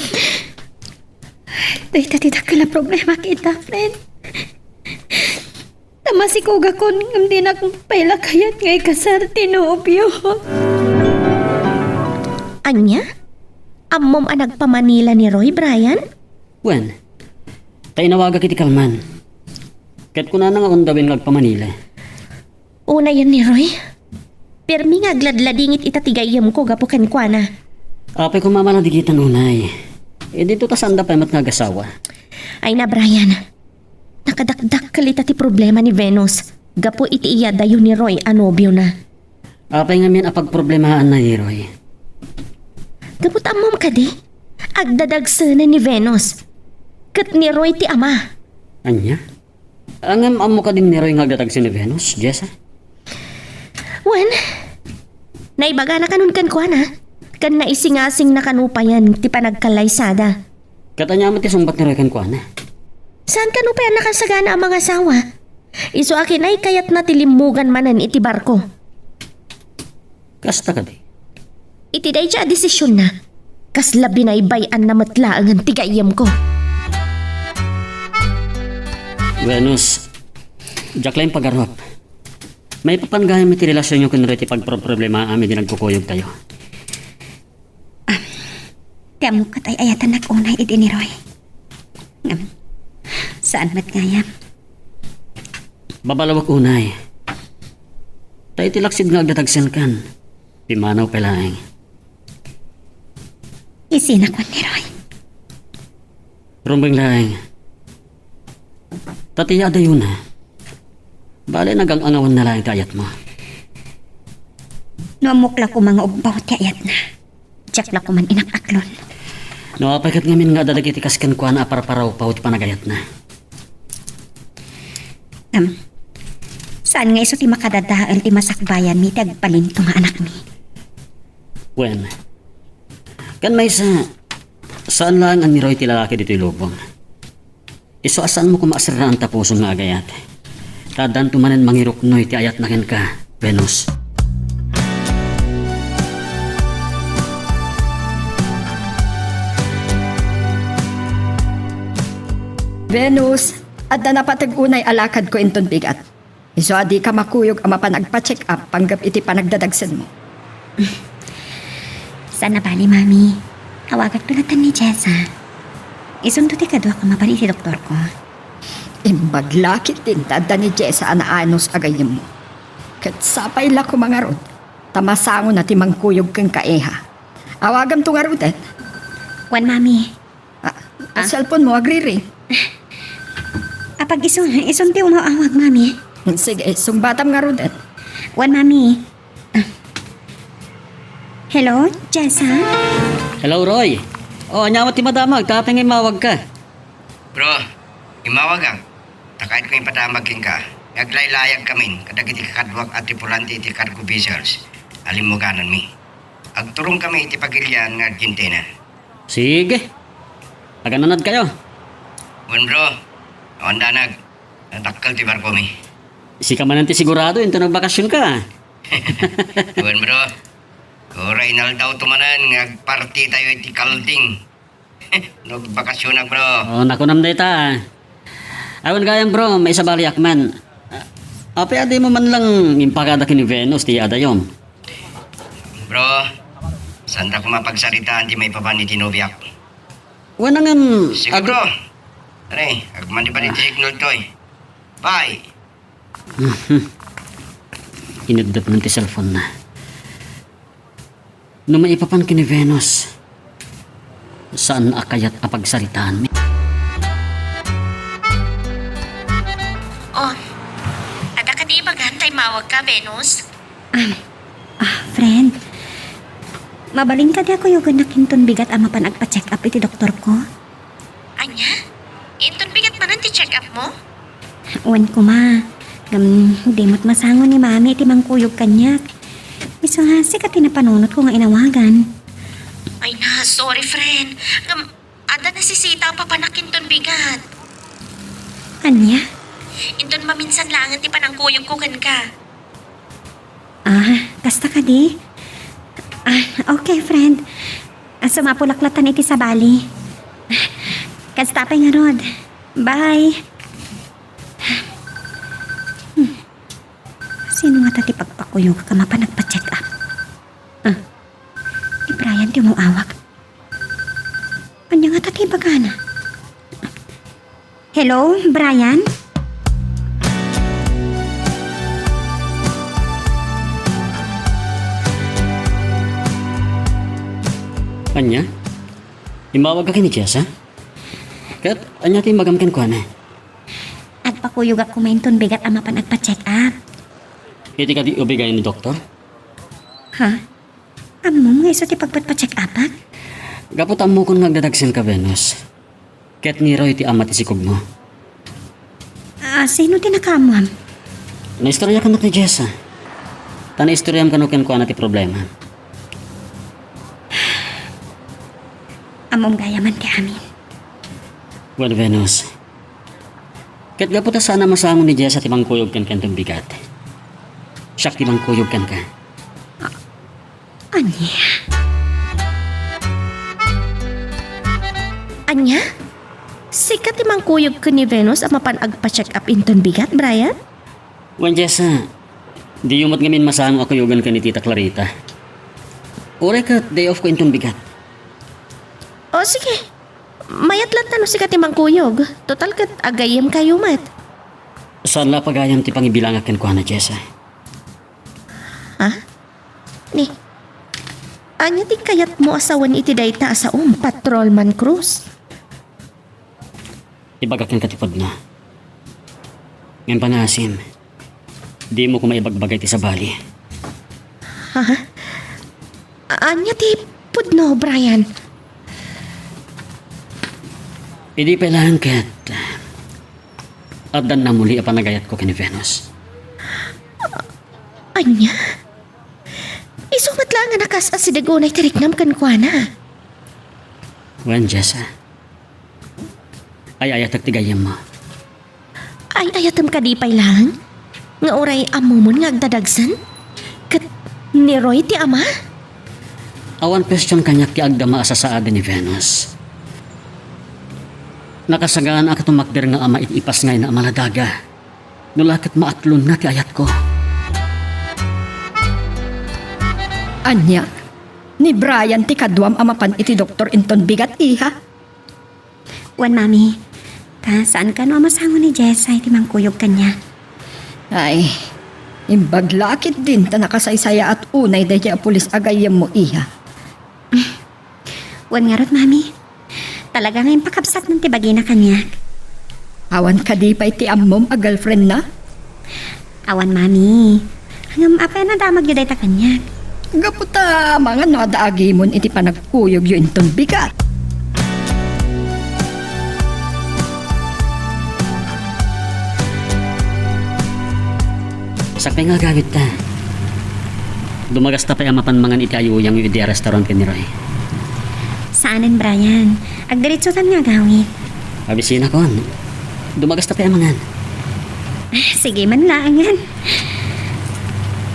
Dayta ti dakkel a problema ket, friend. Ta masikogakon ngem dinak pay la kayat nga ikasar ti nobio. Ania? Ammom a nagpa-Manila ni Roy, Brian? Wen, ta inawagak iti kalman. Ket kunana nga undawen nga agpa-Manila. Unayen ni Roy? Permi nga agladladingit ita ti gayyemko gapu kenkuana. Apay koma a maladigitan unay. Idinto ta saanda pay met nga agasawa. Ay na, Brian. Nakadakdakkel ita ti problema ni Venus gapu iti iyadayo ni Roy a nobiona. Apay ngamin a pagproblemaanna ni Roy? Gapu ta ammom kadi, agdadagsenen ni Venus. Ket ni Roy ti ama. Ania? Ngem ammo kadi ni Roy nga agdadagsen ni Venus, Jessa? Wen, naibagana kanon kenkuana, ken naisingasingna kano payen ti panagkallaysada. Ket ania met ti sungbat ni Roy kenkuana? Saan kano pay a nakasagana a mangasawa? Isu a kinay kayatna ti limmugan manen iti barko. Kasta kadi? Iti dayta a desisionna, kasla binaybay-anna met laengen ti gayyemko. Venus, diak la impagarup. Maipapan gayam iti relasionyo ken Roy ti pagproproblemaam idi nagkukuyogtayo. Ti ammok ket ay-ayatennak unay idi ni Roy. Ngem, saan met gayam. Babalawek unay. Ta iti laksid nga agdadagsenkan, pimanaw pay laeng. Isina kuan ni Roy. Rumbeng laeng. Ta ti adayona, bale, nagang-angawanna laeng ti ayatmo. No ammok la koma nga umbaw ti ayatna, diak la koman inak-aklon. No apay ket ngamin nga adda dagiti kas kenkuana a parparawpaw ti panagayatna. Am, saan nga isu ti makadadael ti masakbayanmi ti agpalinto nga anakmi? Wen, ken maysa, saan laeng a ni Roy ti lalaki ditoy lubong. Isu a saanmo koma a serraan ta pusom nga agayat. Ta addanto manen mangiruknoy ti ayatna kenka, Venus. Venus, adda napateg unay a lakadko inton bigat. Isu a dika makuyog a mapan agpa-check up panggep iti panagdadagsenmo. Saan a bale, Mami. Awagakto latta ni Jessa. Isunto ti kaduak a mapan iti doktorko. Imbag la ketdin ta adda ni Jessa a naanus a gayyemmo. Ket sapay la koma ngarud, ta masangona ti mangkuyog kenka, iha. Awagamto ngaruden. Wen, Mami. Ah, ah, cellphone mo, agriri. Apag isu, isun ti umaw-awag, Mami. Sige, sungbatam ngaruden. Wen, Mami. Ah. Hello, Jessa? Hello, Roy. O, ania met ti madamag, ta apay nga immawagka? Bro, immawagak. Ta kayatko ipadamag kenka nga aglaylayagkamin kadagiti kakaduak a tripulante iti cargo vessels a limmugananmi. Agturongkami iti pagilian nga Argentina. Sige. Agananadkayo. Wen, bro. Awan danag. Nadakkel ti barkomi. Sika manen ti sigurado inton nagbakasionka. Wen, bro. Uray inaldawto manen nga agpartitayo iti kalding. No, bakasionak, bro. O, nakunam dayta. Awan gayam, bro, maisabaliak man. Apay a dimo man lang impakada ken ni Venus ti adayom? Bro, saanta koma pagsaritaan ti maipapan iti nobiak. Wen, ngem, sige, adu- bro. Are, agmandi pa ti signal toy. Bye. Ineddep man ti cellphone na. No maipapan ken ni Venus, saan a kayat a pagsaritaan. Oh, adda kadi ibagam ta immawagka, Venus? Ah, ah, friend. Mabalin kadi a kuyogannak inton bigat a mapan agpa-check up iti doktorko? Ania? Inton bigat manen ti check-upmo? Wen koma. Ngem, di met masango ni Mami iti mangkuyog kaniak. Isu nga, sika ti napanunotko nga inawagan. Ay na, sorry, friend. Ngem, adda nasisita a papanak inton bigat. Ania? Inton maminsan laengen ti panangkuyogko kenka. Ah, kasta kadi? Ah, okay, friend. Ah, sumapulak latta iti sabali. Kasta pay ngarud. Bye. Hmm. Sino ngata ti pagpakuyogak a mapan agpa-check up? Ah, ni Brian ti umaawag. Ania ngata ti ibagana? Hello, Brian? Ania? Immawagka ken ni Jessa? Ket ania ti imbagam kenkuana? Agpakuyogak koma inton bigat a mapan agpa-check up. Iti kadi ubigayan ni doktor? Ha? Ammom nga isu ti pagpatpa-check-upak? Gapu ta ammokon nga agdadagsenka, Venus. Ket ni Roy ti ama ti sikogmo. Ah, sino ti nakaammoam? Naistoryakannak ni Jessa. Ta naistoryaam kano kenkuana ti problema. Ammom gayam ti amin. Well, Venus. Ket gapu ta saan a masango ni Jessa ti mangkuyog kenka inton bigat. Siak ti mangkuyog kenka. Ania? Ania? Sika ti mangkuyog ken ni Venus a mapan agpa-check up inton bigat, Brian? Wen, Jessa, diyo met ngamin masango a kuyogen ken ni Tita Clarita. Uray ket day off ko inton bigat. O, sige. Mayat latta no sika ti mangkuyog. Total ket agayyemkayo met. Saan la a pagayam ti pangibilangak kenkuana, Jessa. Ha? Ni, ania ti kayatmo a sawen iti dayta a saom, Patrolman Cruz? Ibagak kenka ti pudno. Ngem pangaasim, dimo koma ibagbaga iti sabali. Ha? Ania ti pudno, Brian? Idi pay laeng ket addan namuli a panagayatko ken ni Venus. Ania? Isu met laeng a nakas-asideg unay ti riknam kenkuana. Wen, Jessa. Ay-ayatek ti gayyemmo. Ay-ayatem kadi pay laeng? Nga uray ammomon nga agdadagsen? Ket ni Roy ti ama? Awan question kaniak ti agdama a sasaadi ni Venus. Nakasagana a tumakder nga ama iti ipasngayna a maladaga. No la ket maatlonna ti ayatko. Ania? Ni Brian ti kaduam a mapan iti doktor inton bigat, iha? Wen, Mami. Ta, saan kano a masango ni Jessa iti mangkuyog kaniak? Ay, imbag la ketdin ta nakasaysayaat unay daydiay a pulis a gayyemmo, iha. Wen ngarud, Mami. Talaga nga impakabsatna ti bagina kaniak. Awan kadi pay ti ammom a girlfriendna? Awan, Mami. Ngem apay a nadamagyo dayta kaniak? Gapu ta amangan no adda agimon iti panagkuyogyo inton bigat. Sakbay nga agawidta. Dumagasta pay a mapan mangan iti ayuyangyo idi a restaurant ken ni Roy. Saanen, Brian. Agdiretsotan nga agawid. Abisinakon. Dumagasta pay a mangan. Ah, sige man laengen.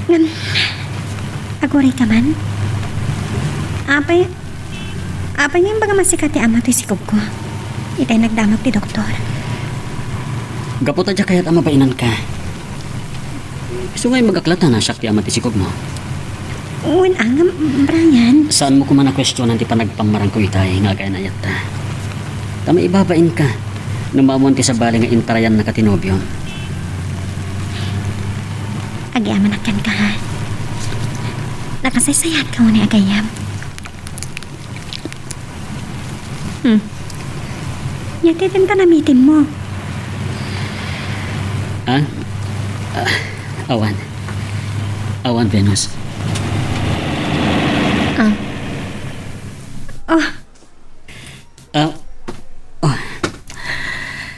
Ngem, aguray ka man? Apay, apay nga imbagam a sika ti ama ti sikogko? Itay nagdamag ti doktor. Gapu ta diak kayat a mabainanka. Isu nga imbagak latta a siak ti ama ti sikogmo. Wen, ngem, Brian. Saanmo koma a kuestionan ti panagpammarangko itay nga agayan-ayatta. Ta maibabainka no maammoan ti sabali nga intarayannaka ti nobiom. Agyamanak kenka, ha? Nakasaysayaat ka unay a gayyem. Hmm. Nia ti tinta namitimmo. Ah? Ah, awan. Awan, Venus. Ah. Oh. Ah, oh.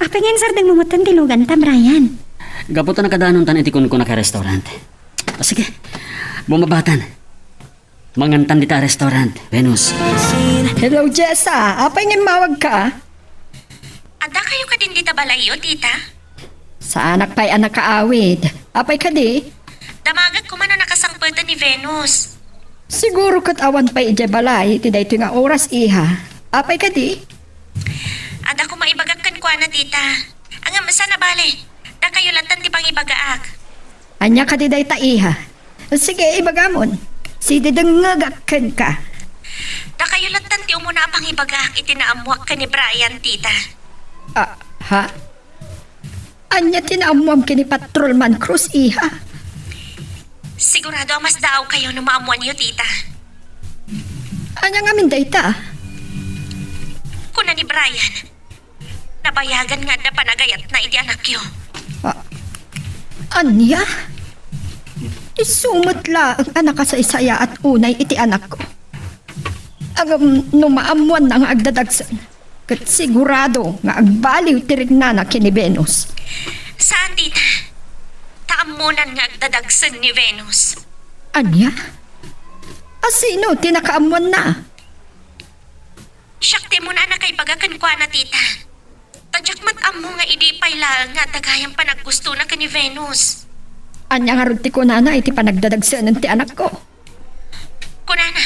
Apay nga insardengmo metten ti luganta, Brian? Gapu ta nakadanontan iti kunkunaka restaurant. Ah, sige, bumabatan. Mangantan dita a restaurant, Venus. Hello, Jessa. Apay nga immawagka? Adda kayo kadin dita balayyo, tita? Saanak pay a nakaawid. Apay kadi? Damagek koma no nakasangpeten ni Venus. Siguro ket awan pay idiay balay iti daytoy nga oras, iha. Apay kadi? Adda koma ibagak kenkuana, tita. Ngem saan a bale, dakayo latta ti pangibagaak. Ania kadi dayta, iha? Sige, ibagamon. Sididengngegak kenka. Dakayo latta ti umuna a pangibagaak iti naammoak ken ni Brian, tita. Ah, ha? Ania ti naammoam ken ni Patrolman Cruz, iha? Sigurado a masdaawkayo no maammoanyo, tita. Ania ngamin dayta? Kuna ni Brian, nabayagan nga adda panagayatna iti anakyo. Ah, ania? Isu met laeng a nakasaysayaat unay iti anakko. Ngem no maammoanna nga agdadagsen, ket sigurado nga agbaliw ti rignana ken ni Venus. Saan, tita. Ta ammonan nga agdadagsen ni Venus. Ania? A sino ti nakaammoanna? Siak ti umuna a nakaibaga kenkuana, tita. Ta diak met ammo nga idi pay laeng nga adda gayam panaggustona ken ni Venus. Ania ngarud ti kunana iti panagdadagsenen ti anakko? Kunana,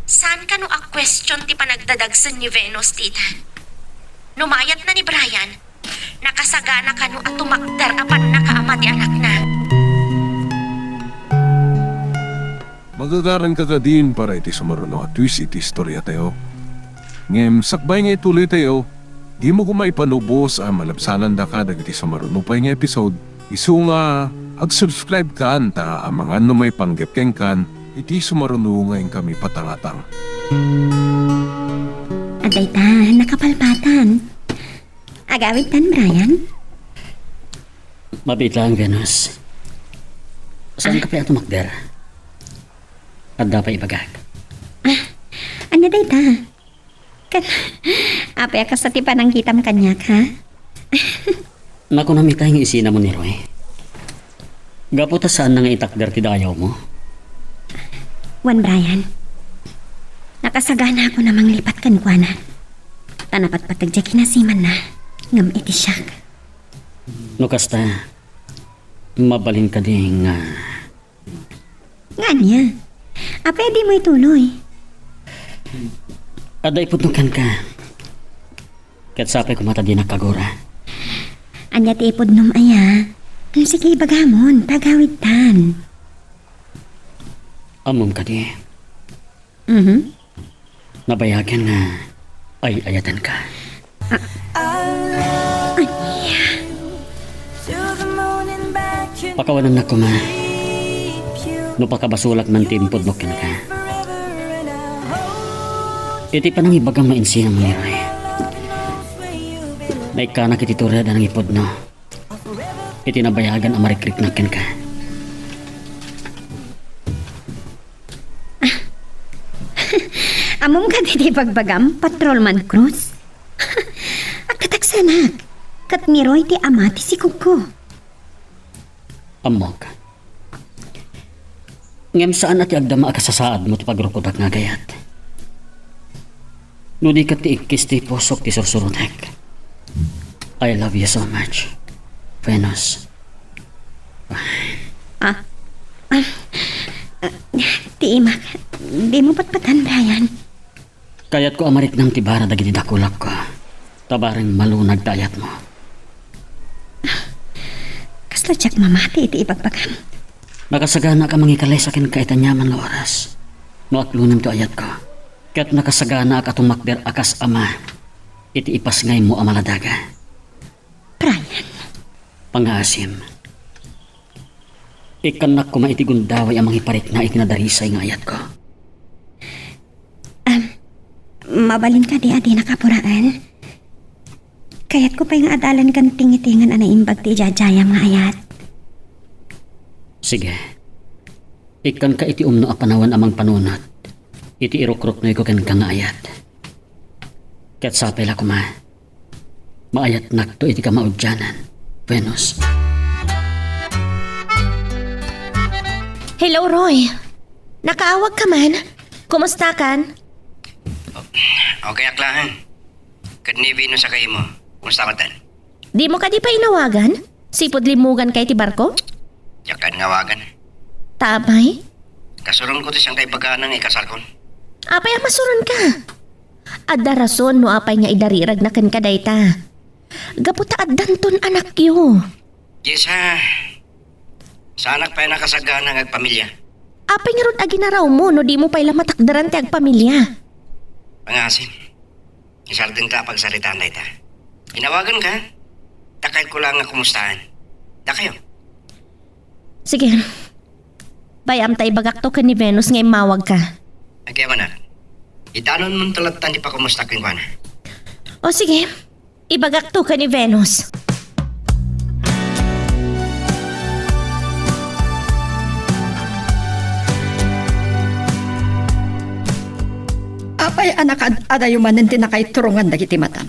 saan kano a question ti panagdadagsen ni Venus, tita? No mayatna ni Brian, nakasagana kano a tumakder a pannakaama ti anakna? Magagaranka kadin para iti sumaruno a twist iti istoriatayo. Ngem sakbay nga ituloytayo, dimo koma ipanubos a malabsanandaka dagiti sumaruno pay nga episode, isu nga ag-subscribe kan ta amangan no maipanggep kenkan iti sumaruno nga inkami patangatang. Adayta, nakapalpatan. Agawidtan, Brian? Mabiit laeng, Venus. Saan ka pay a tumakder? Adda pay ibagak. Ah, ania dayta? Ket, apay a kasta ti panangkitam kaniak, ha? Nakunam itay nga isinamon ni Roy. Gapu ta saanna nga itakder ti dayawmo. Wen, Brian, nakasagana a kuna mangilipat kenkuana. Ta napatpateg diay kinasimanna, ngem iti siak. No kasta, mabalin kadi nga Nga ania? Apay a dimo ituloy? Adda ipudno kenka. Ket sapay koma ta dinak agura. Ania ti ipudnom aya? Sige, ibagamon, ta agawidtan. Ammom kadi? Mhm. Nabayagan nga ay-ayatenka. Ania? Pakawanennak koma no pakabasolak man ti impudnok kenka. Iti panangibagam nga insinam ni Roy, naikkanak iti tured a nangipudno iti nabayagan a marikriknak kenka. Ammom kadi ti ibagbagam, Patrolman Cruz? Agtatagsanak, ket ni Roy ti ama ti sikogko. Ammok. Ngem saan a ti agdama a kasasaadmo ti pagrukodak nga agayat. No di ket ti ikkis ti pusok ti sursurotek. I love you so much, Venus. Ah, ah, ah, ti imak, dimo patpatan, Brian. Kayatko a mariknam ti bara dagiti dakulakko, ta bareng malunag ti ayatmo. Kasla diak mamati iti ibagbagam. Nakasaganaak a mangikalesa kenka iti aniaman nga oras no aklonem ti ayatko. Ket nakasaganaak a tumakder a kas ama iti ipasngaymo a maladaga. Brian. Pangngaasim. Ikkannak koma iti gundaway a mangiparikna iti nadarisay nga ayatko. Am, Mabalin kadi a dinaka puraen? Kayatko pay nga adalan ken tingitingen a naimbag ti ijajayam nga ayat. Sige. Ikkanka iti umno a panawen a mangpanunot iti irukruknoyko kenka nga ayat. Ket sapay la koma, maayatnakto iti kamaudianan, Venus. Hello, Roy. Nakaawagka man? Kumustakan? Okay, aklahan. Ket ni Venus a kaymo, kumusta met? Dimo kadi pay inawagan? Sipud limmuganka iti barko? Diak kadi nga awagan. Apay? Kasuronko ti sangkaibagana nga ikasarkon. Apay a masuronka? Adda rason no apay nga idariragna kenka dayta. Gapu ta addanton anakyo. Jessa, saanak pay nakasagana nga agpamilya. Apay ngarud a ginarawmo no dimo pay la matakderan ti agpamilya? Pangasim. Isardengta a pagsaritaan dayta. Inawaganka? Ta kayatko laeng nga kumustaan. Dakayo. Sige. Bay-am ta ibagakto ken ni Venus nga immawagka. Agyamanak. Idanonmonto latta ti pakumusta kenkuana. O sige. Ibagakto ken ni Venus. Apay a nakaad-adayo manen ti nakaiturongan dagiti matam?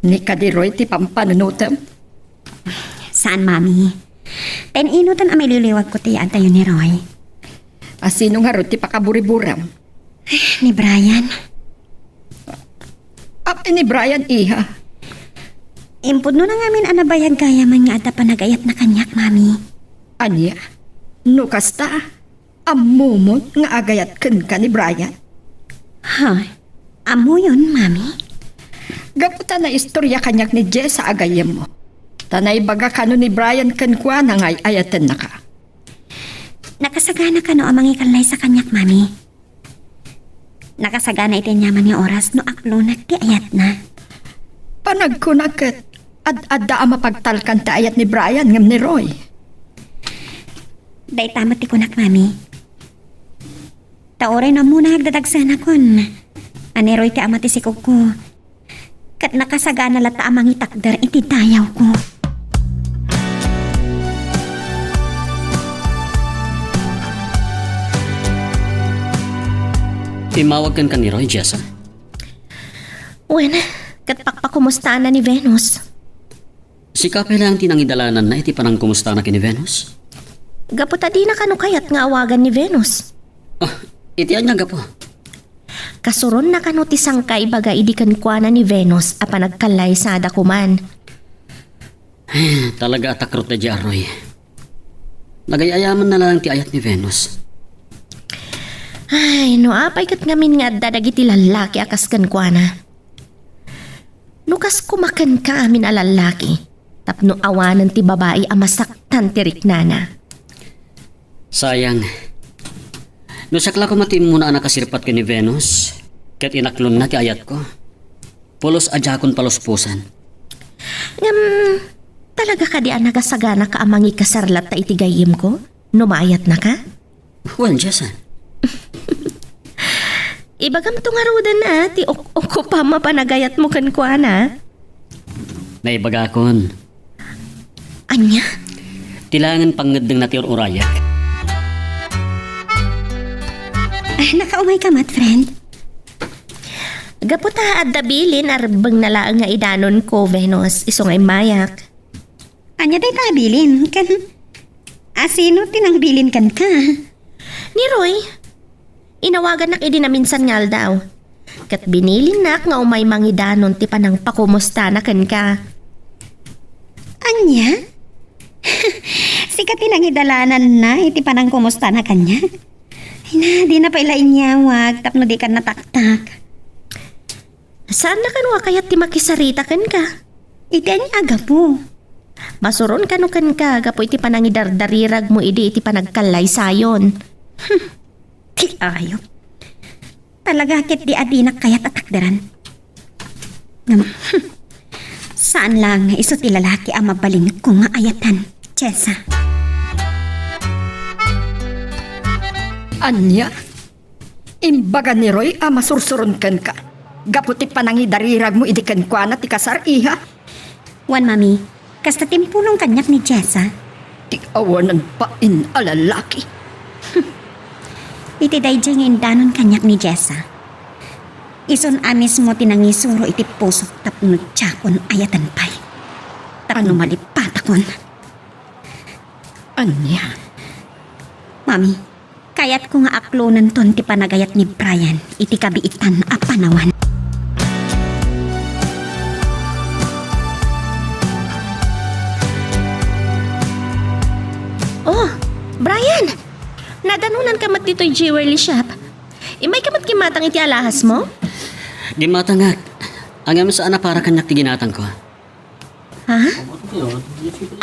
Ni kadi Roy ti pampanunotem? Saan, Mami. Ten-inoten a mailiwliwagko ti yaantayo ni Roy. A sino ngarud ti pakaburiburam? Ni Brian. Apay ni Brian, iha? Impudnona ngamin a nabayag gayamen nga adda panagayatna kaniak, Mami. Ania? No kasta, ammomon nga agayat kenka ni Brian? Ha? Ammoyon, Mami? Gapu ta naistorya kaniak ni Jessa a gayyemmo. Ta naibaga kano ni Brian kenkuana nga ay-ayatennaka. Nakasagana kano a mangikallaysa kaniak, Mami? Nakasagana iti aniaman nga oras no aplonak ti ayatna. Panagkuna ket ad-adda a mapagtalkan ti ayat ni Brian ngem ni Roy. Dayta met ti kunak, Mami. Ta uray no ammona nga agdadagsenakon a ni Roy ti ama ti sikogko, ket nakasagana latta a mangitakder iti dayawko. Immawag kenka ni Roy, Jessa? Wen, ket pakpakumustaanna ni Venus. Sika pay laeng ti nangidalananna iti panangkumustana ken ni Venus? Gapu ta dina kano kayat nga awagan ni Venus. Ah, iti ania gapu? Kasuronna kano ti sangkaibaga idi kenkuana ni Venus a panagkallaysada koman. Talaga a takrot daydiay a Roy. Nagay-ayamanna laeng ti ayat ni Venus. Ay, no apay ket ngamin nga adda dagiti lallaki a kas kenkuana. No kas koma kenka amin a lallaki, tapno awanen ti babai a masaktan ti riknana. Sayang. No siak la koma ti immuna a nakasirpat ken ni Venus, ket inaklonna ti ayatko. Pulos a diakon paluspusan. Ngem, talaga kadi a nagasaganaka a mangikasar latta iti gayyemko no maayatnaka? Wen, Jessa. Ibagamto ngaruden a ti ok-, okupam a panagayatmo kenkuana. Naibagakon. Ania? Ti laengen pangngeddengna ti ur-urayak. Ah, nakaumayka met, friend? Gapu ta adda bilin a rebbengna laeng nga idanonko, Venus, isu nga immayak. Ania dayta a bilin? Ken asino ti nangbilin kenka? Ni Roy. Inawagannak idi naminsan nga aldaw. Ket binilinnak nga umay mangidanon ti panangpakumustana kenka. Ania? Sika ti nangidalananna iti panangkumustana kaniak? Ay na, dina pay la inyawag tapno dikan nataktak. Saanna kano a kayat ti makisarita kenka? Iti ania a gapu? Masuron kano kenka gapu iti panangidardariragmo idi iti panagkallaysayon. Hmm, ti ayop. Talaga ket di a dinak kayat a takderan. Ngem, hmm, saan lang nga isu ti lalaki a mabalinko nga ayatan, Jessa. Ania? Imbaga ni Roy a masursuron kenka. Gapu ti panangidariragmo idi kenkuana ti kasar, iha? Wen, Mami, kasta ti impulong kaniak ni Jessa. Ti awanan bain a lalaki. Iti daydiay nga indanon kaniak ni Jessa, isun a mismo ti nangisuro iti pusok tapno diakon ayaten pay. Tapno An- malipatakon. Ania? Mami, kayatko nga aklonenton ti panagayat ni Brian iti kabiitan a panawan. Oh, Brian! Nadanonanka met ditoy jewelry shop. Immayka met kimmatang iti alahasmo? Gimmatangak. Ngem saan a para kaniak ti ginatangko. Ha?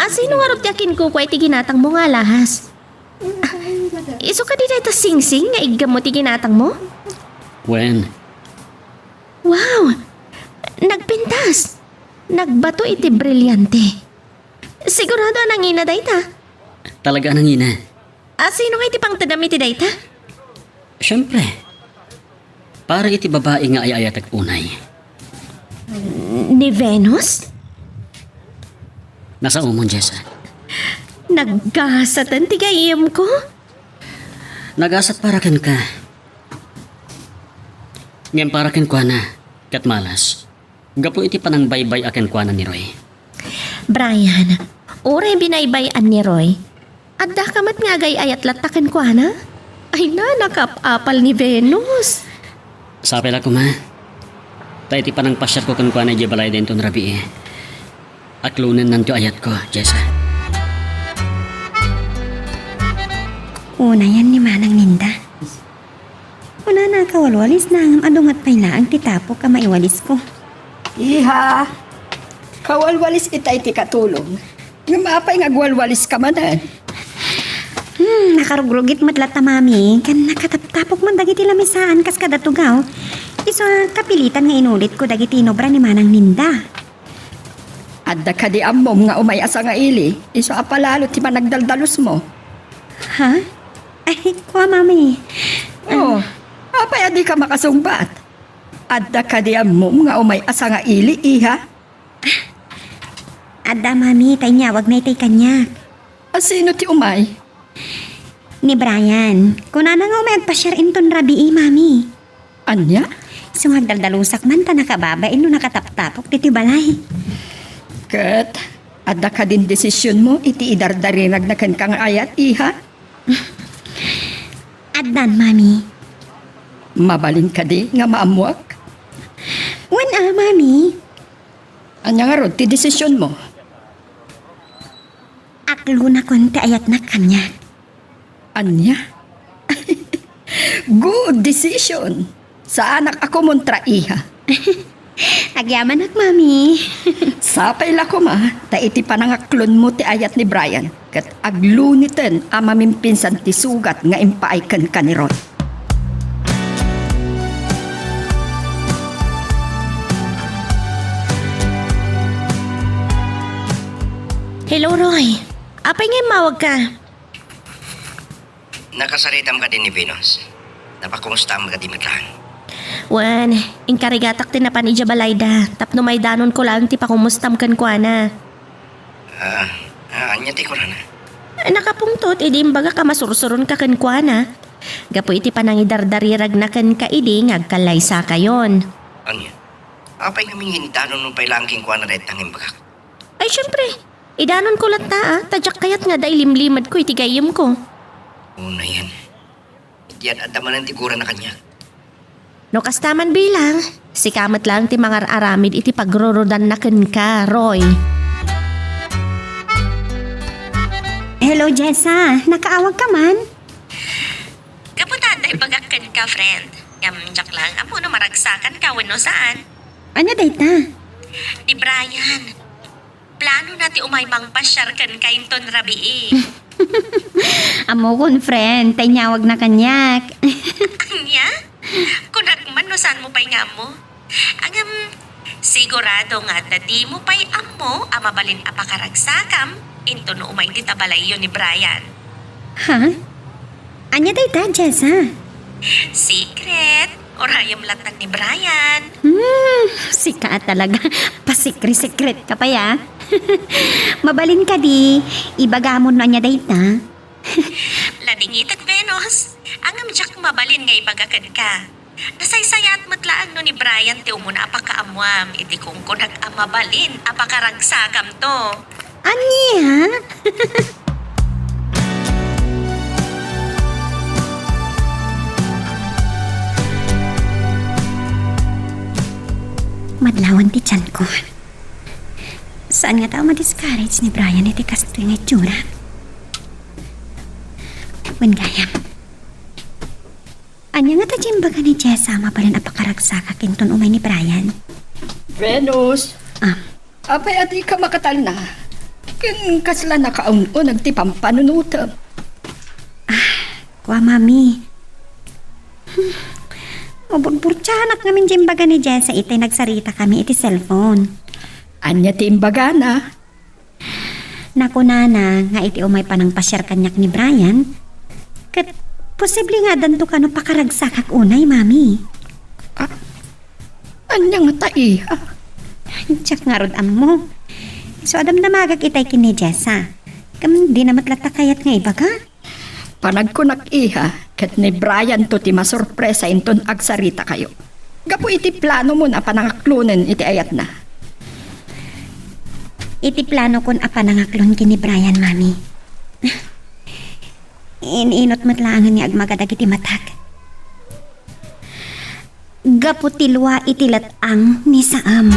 A, sino ngarud ti akinkukua iti ginatangmo nga alahas? Ah, isu kadi dayta singsing nga iggammo ti ginatangmo? Wen. Wow! Nagpintas! Nagbato iti brilyante. Sigurado a nangina dayta? Talaga a nangina. A, sino ngay ti pangtedem iti dayta? Siempre, para iti babai nga ay-ayatek unay. Ni Venus? Nasaomon, Jessa. Naggasaten ti gayyemko? Nagasat para kenka. Ngem para kenkuana, ket malas. Gapu iti panangbaybay a kenkuana ni Roy. Brian, uray binaybay-an ni Roy, addaka met nga agay-ayat latta kenkuana? Ay na, nakaap-apal ni Venus. Sapay la koma. Ta iti panangpasiarko kenkuana idiay balayda inton rabii, aklonennanto ayatko, Jessa. Unayan ni Manang Ninda. Kunana a kawalwalisna ngem adu ngarud pay laeng ti tapok a maiwalisko. Iha, kawalwalis itay ti katulong. Ngem apay nga agwalwaliska manen? Hmm, nakarugrugit met latta, Mami, ken nakataptapok man dagiti lamisaan kas kada tugaw. Isu a kapilitan nga inulitko dagiti inobra ni Manang Ninda. Adda kadi ammom nga umay a sangaili, isu a palalo ti panagdaldalusmo? Ha? Ay, kua, Mami. Oh, apay a dika makasungbat? Adda kadi ammom nga umay a sangaili, iha? Adda, Mami, ta inyawagna itay kaniak. A sino ti umay? Ni Brian. Kunana nga umay agpasiar inton rabii, Mami. Ania? Isu nga agdaldalusak man ta nakababain no nakataptapok ditoy balay. Ket, adda kadin desisionmo iti idardariragna kenka nga ayat, iha? Addan, Mami. Mabalin kadi nga maammuak? Wen a, Mami. Ania ngarud ti desisionmo? Aklonakon ti ayatnak kaniak. Ania? Good decision. Saanak a kumontra, iha. Agyamanak, Mami. Sapay la koma, ta iti panangaklonmo ti ayat ni Brian, ket agluniten a mamimpinsan ti sugat nga impaay kenka ni Roy. Hello, Roy. Apay nga immawagka? Nakasaritam kadi ni Venus? Napakumustaam kadi met laeng? Wen, inkarigatak ti napan idiay balayda, tapno maidanonko laeng ti pakumustam kenkuana. Ah, ah, ania ti kunana? Nakapungtot idi imbagak a masursuronka kenkuana. Gapu iti panangidardariragna kenka idi nga agkallaysakayon. Ania? Apay ngamin nga idanonmo pay laeng kenkuana dayta nga imbagak? Ay, siempre. Idanonko latta, a, ta diak kayat nga adda ilimlimedko iti gayyemko. Unayen. Diay adda manen ti gurana kaniak. No kasta man bilang, sika met laeng ti mangar-aramid iti pagrurudanna kenka, Roy. Hello, Jessa. Nakaawagka man? Gapu ta adda ibagak kenka, friend. Ngem diak laeng ammo no maragsakanka wenno saan. Ania dayta? Ni Brian. Planona ti umay mangpasiar kenka inton rabii. Ammokon, friend, ta inyawagna kaniak. Ania? Kunak man no saanmo pay nga ammo. Ngem, sigurado nga adda dimo pay ammo a mabalin a pakaragsakam inton no umay dita balayyo ni Brian. Ha? Ania dayta, Jessa? Secret. Urayem latta ni Brian. Hmm, sika talaga. Pasikre-sikret ka pay, a. Mabalin kadi, ibagam no ania dayta? Ladingitek, Venus. Ngem diak mabalin nga ibaga kenka. Nasaysayaat met laeng no ni Brian ti umuna a pakaammoam iti kunkunak a mabalin a pakaragsakamto. Ania? Madlawan ti tianko. Saan ngata a ma-discourage ni Brian iti kastoy nga itsura? Wen gayam. Ania ngata ti imbaga ni Jessa a mabalin a pakaragsakak inton umay ni Brian? Venus! Ah. Apay a dika makatalna? Ken kasla nakaun-uneg ti pampanunotem? Ah, kua, Mami. Hmm. Maburburtianak ngamin ti imbaga ni Jessa itay nagsaritakami iti cellphone. Ania ti imbagana? Nakunana nga iti umay panangpasiar kaniak ni Brian, ket posible nga addanto kano pakaragsakak unay, Mami. Ah, ania ngata, iha? Diak ngarud ammo. Isu a damdamagak itay ken ni Jessa. Ngem dina met latta kayat nga ibaga. Panagkunak, iha, ket ni Brian to ti masurpresa inton agsaritakayo. Gapu iti planomon a panangaklonen iti ayatna. Iti planokon a panangaklon ken ni Brian, Mami. In-inot met laengen nga agmaga dagiti matak. Gapu ti lua iti let-ang ni Saam.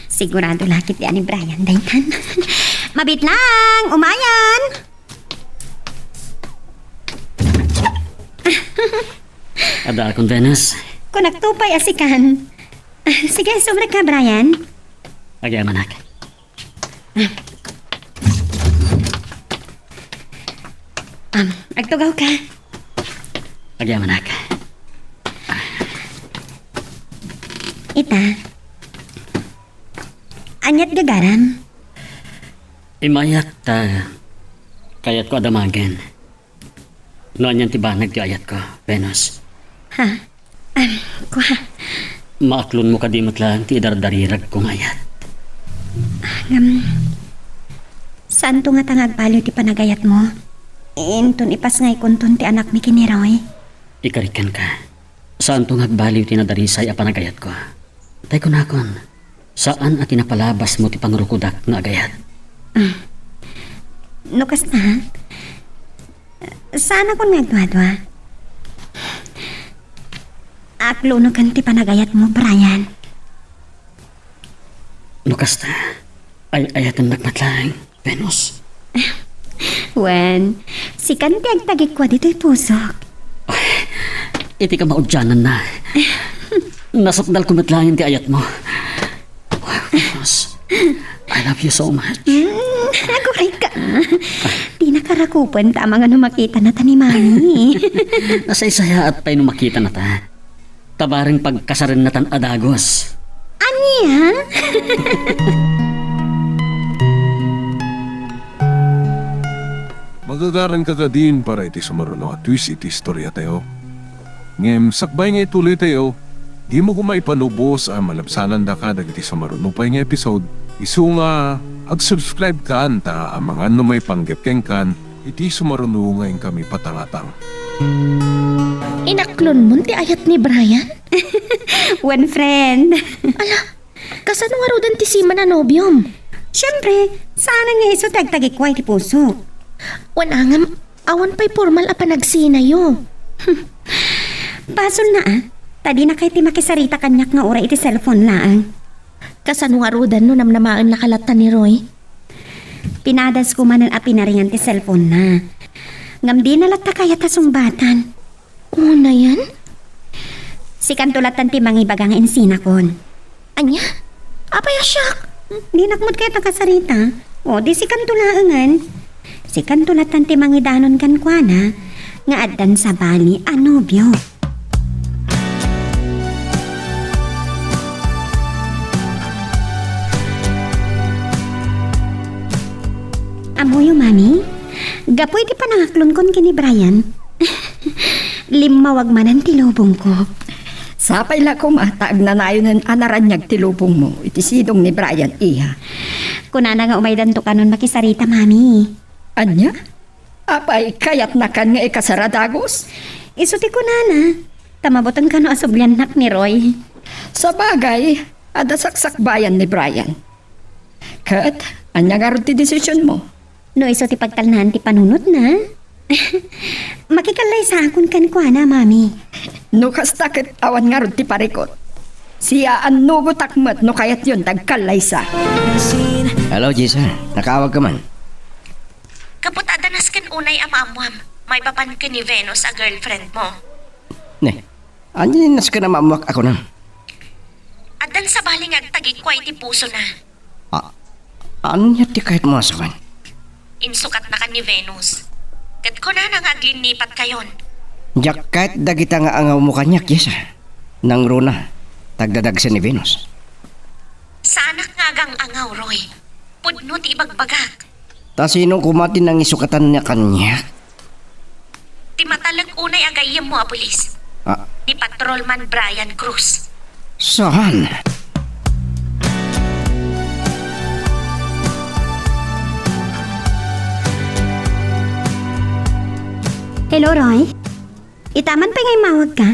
Sigurado la ketdi a ni Brian daytan. Mabit lang, umayan! Addaakon, Venus. Kunakto pay a sikan. Sige, sumrek ka, Brian. Agyamanak. Am, agtugaw ka. Agyamanak. Ita. Aniat gagaram? Immayak ta kayatko a damagen. No anian ti banag ti ayatko, Venus? Ha? Ah, kua. Maaklonmo kadi met laeng ti idardariragko nga ayat? Ngem, saanto ngata nga agbaliw ti panagayatmo? Inton ipasngaykonton ti anakmi ken ni Roy? Ikarikkan ka. Saanto nga agbaliw ti nadarisay a panagayatko. Tay kunakon, saan a ti napalabasmo ti pangrukodak nga agayat. Ah. No kasta, saanakon nga agduadua. Aklonoken ti panagayatmo, Brian. No kasta, ay-ayatennak met laeng. Venus. Wen, sikan ti agtagikua ditoy pusok. Ay, iti kamaudiananna. Nasakdalko met laeng ti ayatmo. Venus, I love you so much. Mm, aguray ka. Dinaka rakupen ta amangan no makitanata ni Mami. Nasaysayaat pay no makitanata. Ta bareng pagkasarennatan a dagus. Ania? Magagaranka kadin para iti sumaruno a twist iti istoriatayo. Ngem sakbay nga ituloytayo, dimo koma ipalubos a malabsanandaka dagiti sumaruno pay nga episode, isu nga ag-subscribe kan ta amangan no maipanggep kenkan iti sumaruno nga inkami patangatang. Inaklonmon ti ayat ni Brian? Wen, friend. Ala, kasano ngaruden ti siman a nobiom? Siempre, saanen nga isu ti agtagikua iti pusok. Wen, ngem, awan pay pormal a panagsinayo. Basolna, a. Ta dinakay ti makisarita kaniak nga uray iti cellphone laeng. Kasano ngaruden no namnamaennaka latta ni Roy? Pinadasko manen a pinaringan ti cellphone-na. Ngem dina latta kayat a sungbatan. Unayen? Sikanto lattan ti mangibaga nga insinakon. Ania? Apay a siak? Dinak met kayat a kasarita. O, di sikanto laengen. Sikanto lattan ti mangidanon kenkuana nga addan sabali a nobio. Ammoyo, Mami? Gapu iti panangaklonkon ken ni Brian. Limmawag manen ti lubongko. Sapay la koma ta agnanayonen a naraniag ti lubongmo iti sidong ni Brian, iha. Kunana nga umaydanto kanon makisarita, Mami. Ania? Apay, kayatnakan nga ikasar a dagus? Isu ti kunana. Ta mabuteng kano a subliannak ni Roy. Sabagay, adda saksakbayan ni Brian. Ket, ania ngarud ti desisionmo? No isu ti pagtalnaan ti panunotna, makikallaysaakon kenkuana, Mami. No kasta ket awan ngarud ti parikut. Siaannugotak met no kayatyon ti agkallaysa. Hello, Jessa. Nakaawagka man. Gapu ta adda nasken unay a maammuam maipapan ken ni Venus a girlfriend mo. Ne, ania ti nasken a maammuak a kunam? Addan sabali nga agtagikua iti pusona. Ah, ania ti kayatmo a sawen? Insukatnakan ni Venus. Ket kunana nga aglinnipat kayon. Diak kayat dagita nga angawmo kaniak, Jessa. Nangruna, ta agdadagsen ni Venus. Saanak nga agang-angaw, Roy. Pudno ti ibagbagak. Ta sino koma ti nangisukatan nga kaniak? Ti matalek unay a gayyemmo a pulis. Ah. Ni Patrolman Brian Cruz. Saan? Hello, Roy. Ita man pay nga immawagka?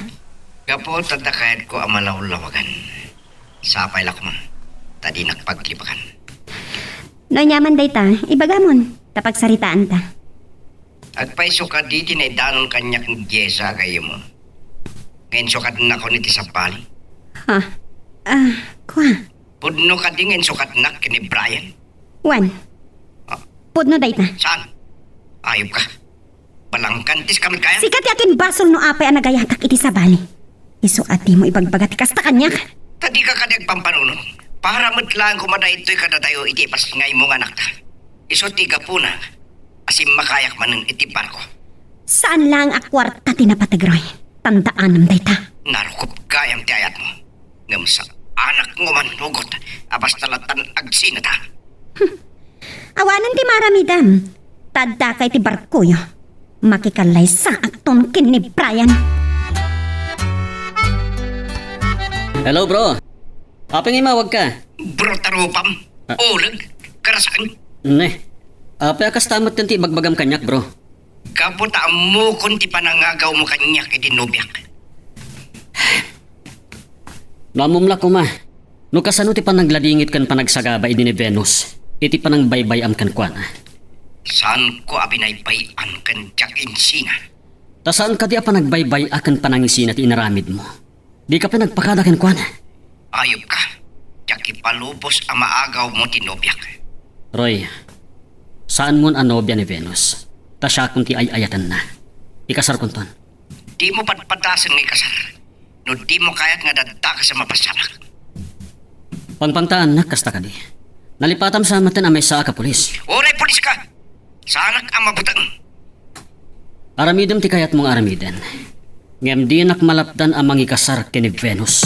Gapu ta adda kayatko a malawlawagan. Sapay la koma, ta dinak paglibakan. No ania man dayta, ibagamon, ta pagsaritaanta. Agpayso kadi ti naidanon kaniak ni Jessa a gayyemmo nga insukatennakon iti sabali? Ha? Ah, kua. Pudno kadi nga insukatnak ken ni Brian? Wen. Ah. Pudno dayta. Saan? Ayop ka. Balangkantis ka met kaya? Sika ti akinbasol no apay a nagayatak iti sabali. Isu a dimo ibagbaga ti kasta kaniak. Ta dika kadi agpampanunot. Para met laeng koma daytoy kadatayo iti ipasngaymo nga anakta. Isu ti gapuna a simmakayak manen iti barko. Saan laeng a kuarta ti napateg, Roy. Tandaanam dayta. Narukob gayam ti ayatmo. Ngem saanak nga umannugot a basta lattan agsinata. Awanen ti maaramidam. Ta addaka iti barkoyo. Makikallaysaakton ken ni Brian. Hello, bro. Apay nga immawagka? Bro, tarupam. Ah. Uleg. Karasaan. Ne. Apay a kasta met ti ibagbagam kaniak, bro? Gapu ta ammokon ti panangagawmo kaniak iti nobiak. No ammom la koma, no kasano ti panagladingit ken panagsagaba idi ni Venus iti panangbaybay-am kenkuana? Saanko a binaybay-an ken diak insina. Ta saan kadi a panagbaybay-a ken panangisina ti inaramidmo? Dika pay nagpakada kenkuana. Ayop ka. Diak ipalubos a maagawmo ti nobiak. Roy, saanmon a nobia ni Venus. Ta siakon ti ay-ayatenna. Ikasarkonton. Dimo padpadasen nga ikasar. No dimo kayat nga dadakes a mapasamak. Pangpangtaannak kasta kadi. Nalipatam sa maten a maysaak a pulis. Uray pulis ka! Saanak a mabuteng. Aramidem ti kayatmo nga aramiden. Ngem dinak malapdan a mangikasar ken ni Venus.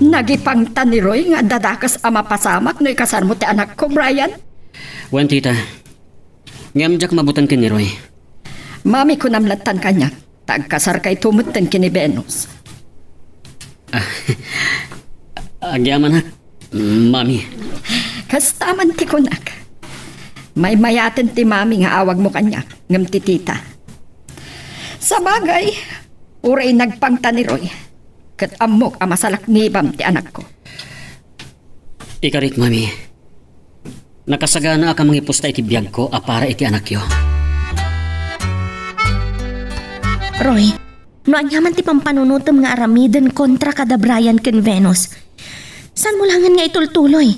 Nagipangta ni Roy nga adda dakes a mapasamak no ikasarmo ti anakko, Brian? Wen, tita. Ngem diak mabuteng ken ni Roy. Mami, kunam lattan kaniak. Ta agkasarkayto metten ken ni Venus. Ah, agyamanak, mami. Kasta man ti kunak. Maymayaten ti mami nga awagmo kaniak, ngem ti tita. Sabagay, uray nagpangta ni Roy, ket ammok a masalaknibam ti anakko. Ikarik, mami. Nakasaganaak a mangipusta iti biagko a para iti anakyo. Roy, no ania man ti pampanunotem nga aramiden kontra kada Brian ken Venus, saanmo laengen nga itultuloy?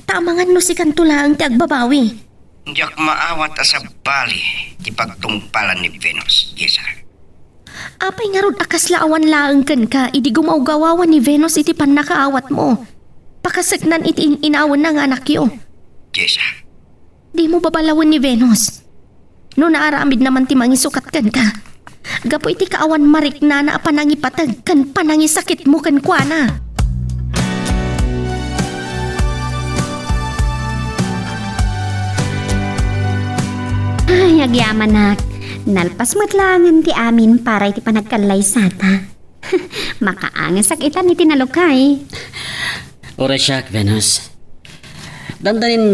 Ta amangan no sikanto laeng ti agbabawi. Diak maawat a sabali ti pagtungpalan ni Venus, Jessa. Apay ngarud a kasla awan laeng kenka idi gumawgawawan ni Venus iti pannakaawatmo? Pakaseknan iti in-inawenna nga anakyo. Jessa. Dimo babalawen ni Venus. No naaramidna man ti mangisukat kenka, gapu iti kaawan mariknana a panangipateg ken panangisakitmo kenkuana. Agyamanak, nalpas met laengen ti amin para iti panagkallaysata. Makaangesak itan iti nalukay. Uray siak, Venus. Dandanin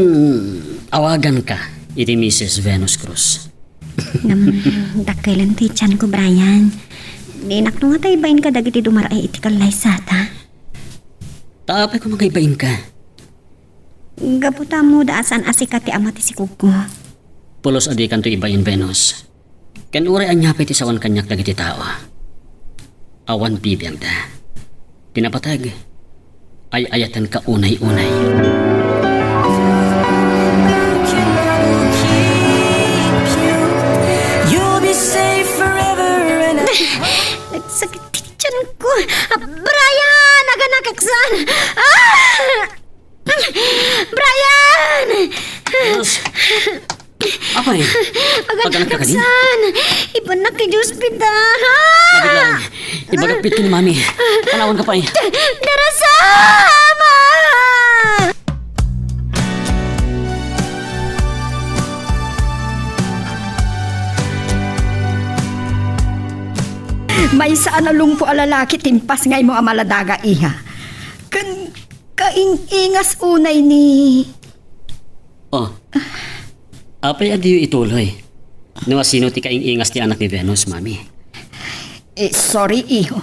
awaganka iti Missus Venus Cruz. Ngem, dakkel ti tianko, Brian. Dinak no nga ta ibainka dagiti dumar-ay iti kallaysata. Ta apay koma nga ibainka? Gapu ta ammoda a saan a sika ti ama ti sikogko. Pulos a dikanto ibain, Venus. Ken uray ania pay ti sawan kaniak dagiti tao, awan bibiagda. Ti napateg, ay-ayatenka unay-unay. You'll be safe forever and Nagsakit ti tianko. Ah, Brian! Aganakaksan! Ah! Brian! Venus! Apay? Aganakaksan! Ibannak iti ospital! Mabitlang! Ibagak pay ken ni Mami. Panawanka pay. Darasama! Maysa a nalungpo a lalaki ti impasngaymo a maladaga, iha. Ken kaing-ingas unay ni Oh. Apay a diyo ituloy? No asino ti kaing-ingas ti anak ni Venus, Mami? Eh, sorry, iho.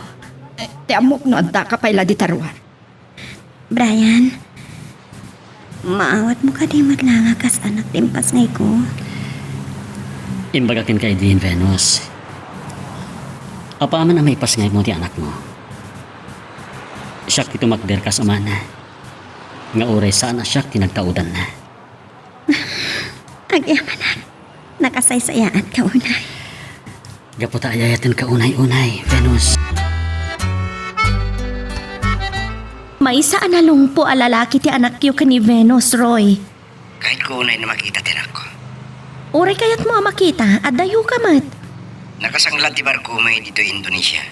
Eh, ti ammok no addaka pay la dita ruar. Brian, maawatmo kadi met la nga kas anak ti impasngayko? Imbagak kenka idi, Venus. Apaman a maipasngaymo ti anakmo, siak ti tumakder kas amana, nga uray saan a siak ti nagtaudanna. Agyamanak, nakasaysayaatka unay. Gapu ta ay-ayatenka unay-unay, Venus. Maysa a nalungpo a lalaki ti anakyo ken ni Venus, Roy. Kayatko unay a makita ti anakko. Uray kayatmo a makita, addayoka met. Nakasanglad ti barko may ditoy Indonesia.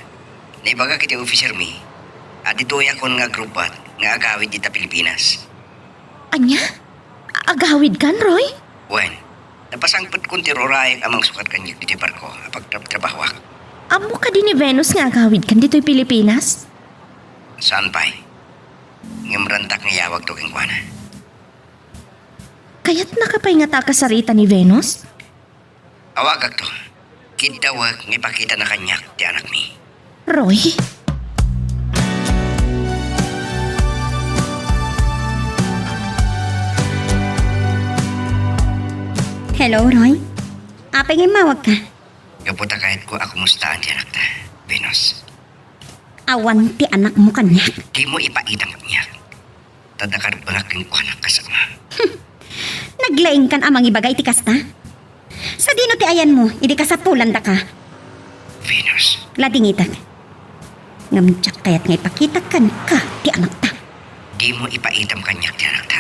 Naibagak iti officer mi a ditoyakon nga agrubbat nga agawid dita Pilipinas. Ania? Agawidkan, Roy? Wen, napasangpetkon ti ruraek a mangsukat kaniak ditoy barko a pagtrabtrabahoak. Ammo kadi ni Venus nga agawidkan ditoy Pilipinas? Saan pay. Ngem rantak nga iyawagto kenkuana. Kayatnaka pay ngata a kasarita ni Venus? Awagakto. Kiddawek nga ipakitana kaniak ti anakmi. Roy? Hello, Roy? Apay nga immawagka? Gapu ta kayatko a kumustaan ti anakta, Venus. Awan ti anakmo kaniak. Dimo ipaitam kaniak. Ta dakarbengak kenkuana kas ama. Hmm. Naglaingkan a mangibaga iti kasta? Sadino ti ayanmo idi kasapulandaka? Venus. Ladingitek. Ngem diak kayat nga ipakitak kenka ti anakta. Dimo ipaitam kaniak ti anakta.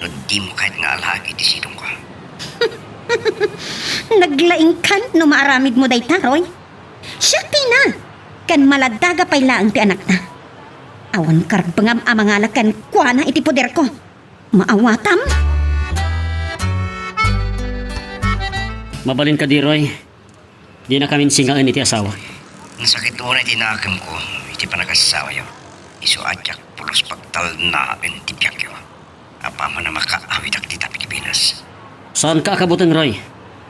No dimo kayat nga alaek iti sidongko. Naglaingkan no maaramidmo dayta, Roy. Siak ti ina, ken maladaga pay laeng ti anakta. Awan karbengam a mangala kenkuana iti poderko. Maawatam? Mabalin kadi, Roy. Dinakamin singaen iti asawak. Nasakit unay ti nakemko iti panagasawayo. Isu a diak pulos pagtalnaen ti biagyo. Apaman a makaawidak dita Pilipinas. Saanka a kabuteng, Roy.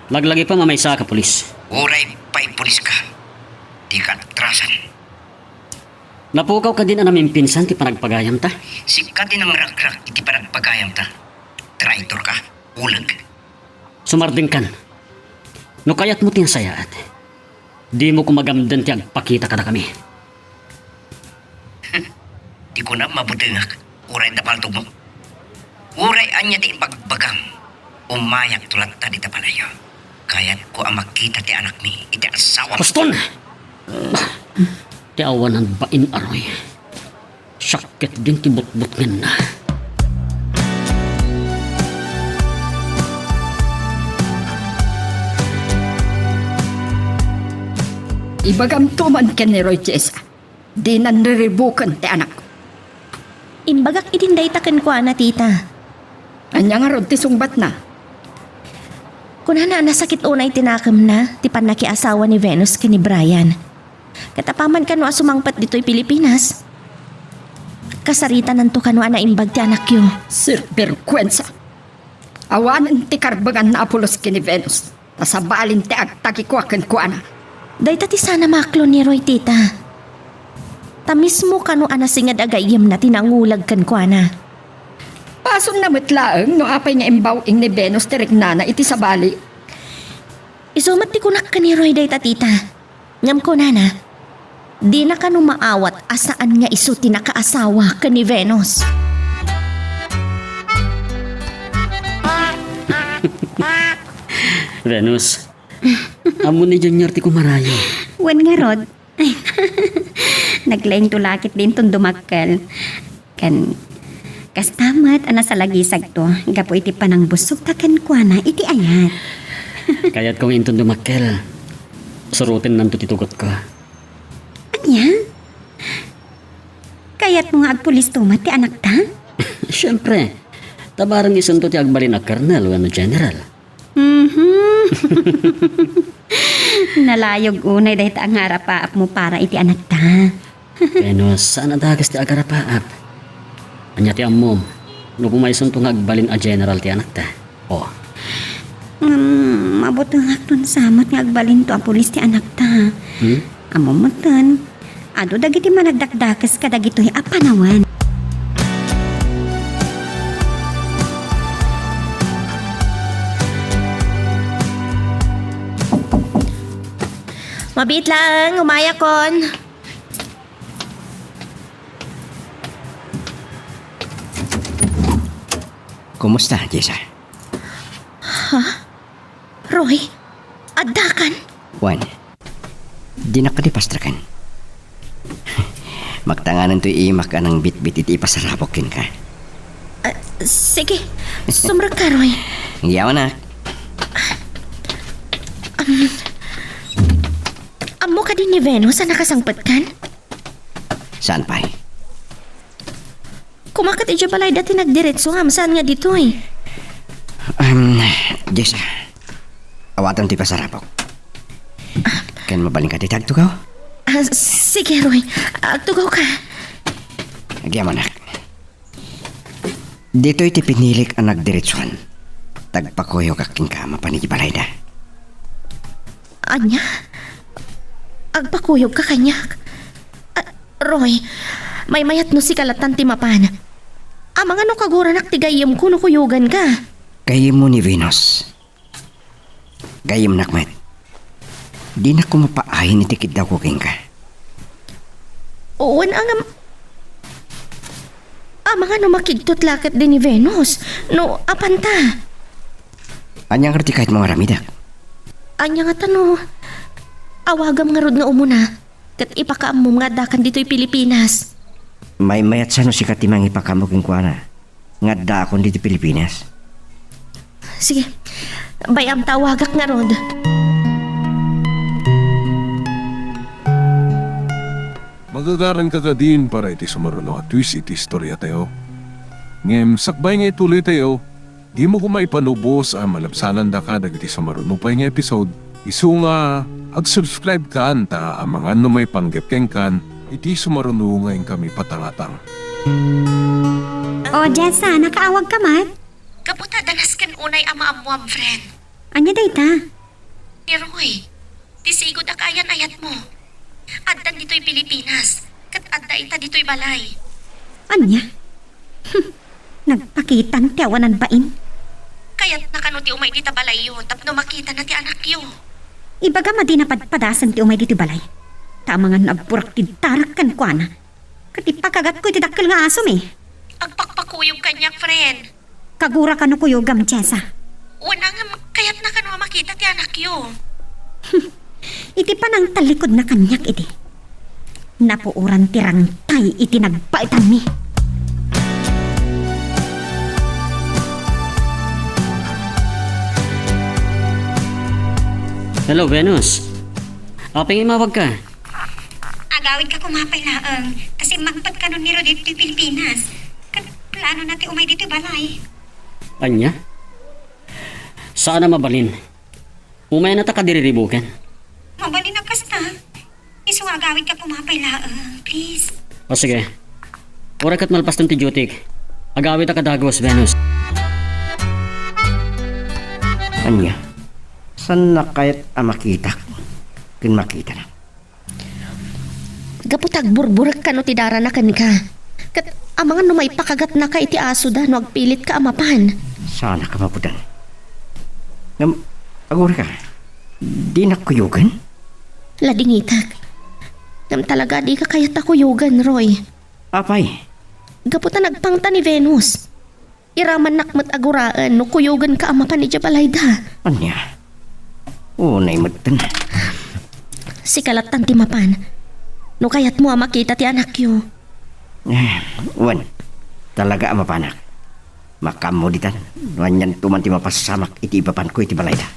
Laglagipem a maysaak a pulis. Uray pay puliska, dika atrasan. Napukaw kadin a namimpinsan ti panagpagayamta? Sika ti nangragrak iti panagpagayamta. Traitorka, uleg. Sumardengkan. No kayatmo ti nasayaat, dimo koma gamden ti agpakita kadakami. Ti kunam, mabutengak, uray adda paltogmo. Uray ania ti ibagbagam, umayakto latta dita balayyo. Kayatko a makita ti anakmi iti asawam. Baston! Ti awanan bain a Roy. Siak ketdin ti butbutngenna. Ibagamto man ken ni Roy Jessa, dinan riribuken ti anakko. Imbagak idin dayta kenkuana, tita. Ania ngarud ti sungbatna? Kunana a nasakit unay ti nakemna ti pannakiasawa ni Venus ken ni Brian. Ket apaman kano a sumangpet ditoy Pilipinas, kasaritananto kano a naimbag ti anakyo. Sinbergwensa! Awanen ti karbenganna a pulos ken ni Venus, ta sabalin ti agtagikua kenkuana. Dayta ti sana maklon ni Roy, tita. Ta mismo kano a nasinged a gayyemna ti nangulag kenkuana. Basonna met laeng no apay nga imbaw-ing ni Venus ti riknana iti sabali. Isu met ti kunak ken ni Roy dayta, tita. Ngem kunana, dina kano maawat a saan nga isu ti nakaasawa ken ni Venus. Venus, ammo ni Junior ti kumarayo. Wen ngarud, naglaingto la ket dinton dumakkel. Ken kasta met a nasalagisagto gapu iti panangbussogta kenkuana iti ayat. Kayatko nga inton dumakkel, surotennanto ti tugotko. Ania? Kayatmo nga agpulisto met ti anakta? Siempre, ta bareng isento ti agbalin a kernel wenno general. Mhm. Nalayog unay dayta a nga arapaapmo para iti anakta. Venus, saan a dakes ti agarapaap. Ania ti ammom, no kumaysanto nga agbalin a general ti anakta? Oh. Ngem, mabutengakton sa met nga agbalinto a pulis ti anakta. Hmm? Ammom metten, adu dagiti managdakdakes kadagitoy a panawen. Mabiit laeng, umayakon. Kumusta, Jessa? Ha? Roy, addakan? Wen, dinak kadi pastreken. Magtangananto imak a nangbitbit iti ipasarabok kenka. Ah, sige, sumrekka, Roy. Agyawanak. Am, ammo kadi ni Venus a nakasangpetkan? Saan pay? Kumaket idiay balayda ti nagdiretso ngem saan nga ditoy? Em, Jessa, awatem ti pasarabok. Ken mabalinka ti agtugaw? Ah, sige, Roy. Agtugawka. Agyamanak. Ditoy ti pinilik a nagdiretsuan. Agpakuyogak kenka mapan idiay balayda. Ania? Agpakuyogka kaniak? Ah, Roy, maymayat no sika lattan ti mapan. Amangan no kaguranak ti gayyemko no kuyoganka. Gayyemmo ni Venus. Gayyemnak met. Dinak mapaayen iti kiddawko kenka. Wen, ngem, amangan no makigtot la ketdi ni Venus. No, apanta? Ania ngarud ti kayatmo nga aramidek? Ania ngata no awagam ngarud nga umuna, ket ipakaammom nga addakan ditoy Pilipinas? Maymayat sa no sika ti mangipakaammo kenkuana nga addaakon ditoy Pilipinas. Sige. Bay-am ta awagak ngarud. Magagaranka kadin para iti sumaruno a twist iti istoriatayo. Ngem sakbay nga ituloytayo, dimo koma ipanubos a malabsanandaka dagiti sumaruno pay nga episode, isu nga ag-subscribe kan ta amangan no maipanggep kenkan iti sumaruno nga inkami patangatang. O, Jessa, nakaawagka met? Gapu ta danas ken unay a maammoam, friend. Ania dayta? Ni Roy, ti sigud a kaayan-ayatmo. Addan ditoy Pilipinas, ket adda ita ditoy balay. Ania? Hmm, nagpakitan ti awanan bain. Kayatna kano ti umay dita balayyo tapno makitana ti anakyo? Ibagam a dina padpadasen ti umay ditoy balay. Ta amangan no agburak ti darak kenkuana, ket ipakagatko iti dakkel nga asom. Agpakpakuyog kaniak, friend. Kagura kano kuyogam, Jessa. Wen, ngem kayatna kano a makita ti anakyo? Iti panangtallikudna kaniak idi, napuoran ti rangtay iti nagbaetanmi. Hello, Venus. Apay nga imawagka? Agawidka koma pay laeng, ta simmangpet kano ni Roy ditoy Pilipinas. Ket planona ti umay ditoy balay. Ania? Saan a mabalin. Umayna ta kadiriribuken. Mabalin a kasta. Isu nga agawidka pay laeng, please. O sige. Uray ket malpasten ti dutyk, agawidka a dagus, Venus. Ania? Saanna kayat a makitak ken makitana? Gapu ta agburburek kano ti darana kenka. Ket amangan no maipakagatnaka iti asoda no agpilitka a mapan. Saanak a mapudan. Ngem, agurayka, dinak kuyogen? Ladingitek. Ngem talaga, dika kayat a kuyogen, Roy. Apay? Gapu ta nagpangta ni Venus. Iramannak met a guraen no kuyogenka a mapan idiay balayda. Ania? Unay metten. Sika lattan ti mapan. No kayatmo a makita ti anakyo. Eh, wen. Talaga a mapanak. Makaammo ditan. No anianto man ti mapasamak iti ipapanko iti balayda.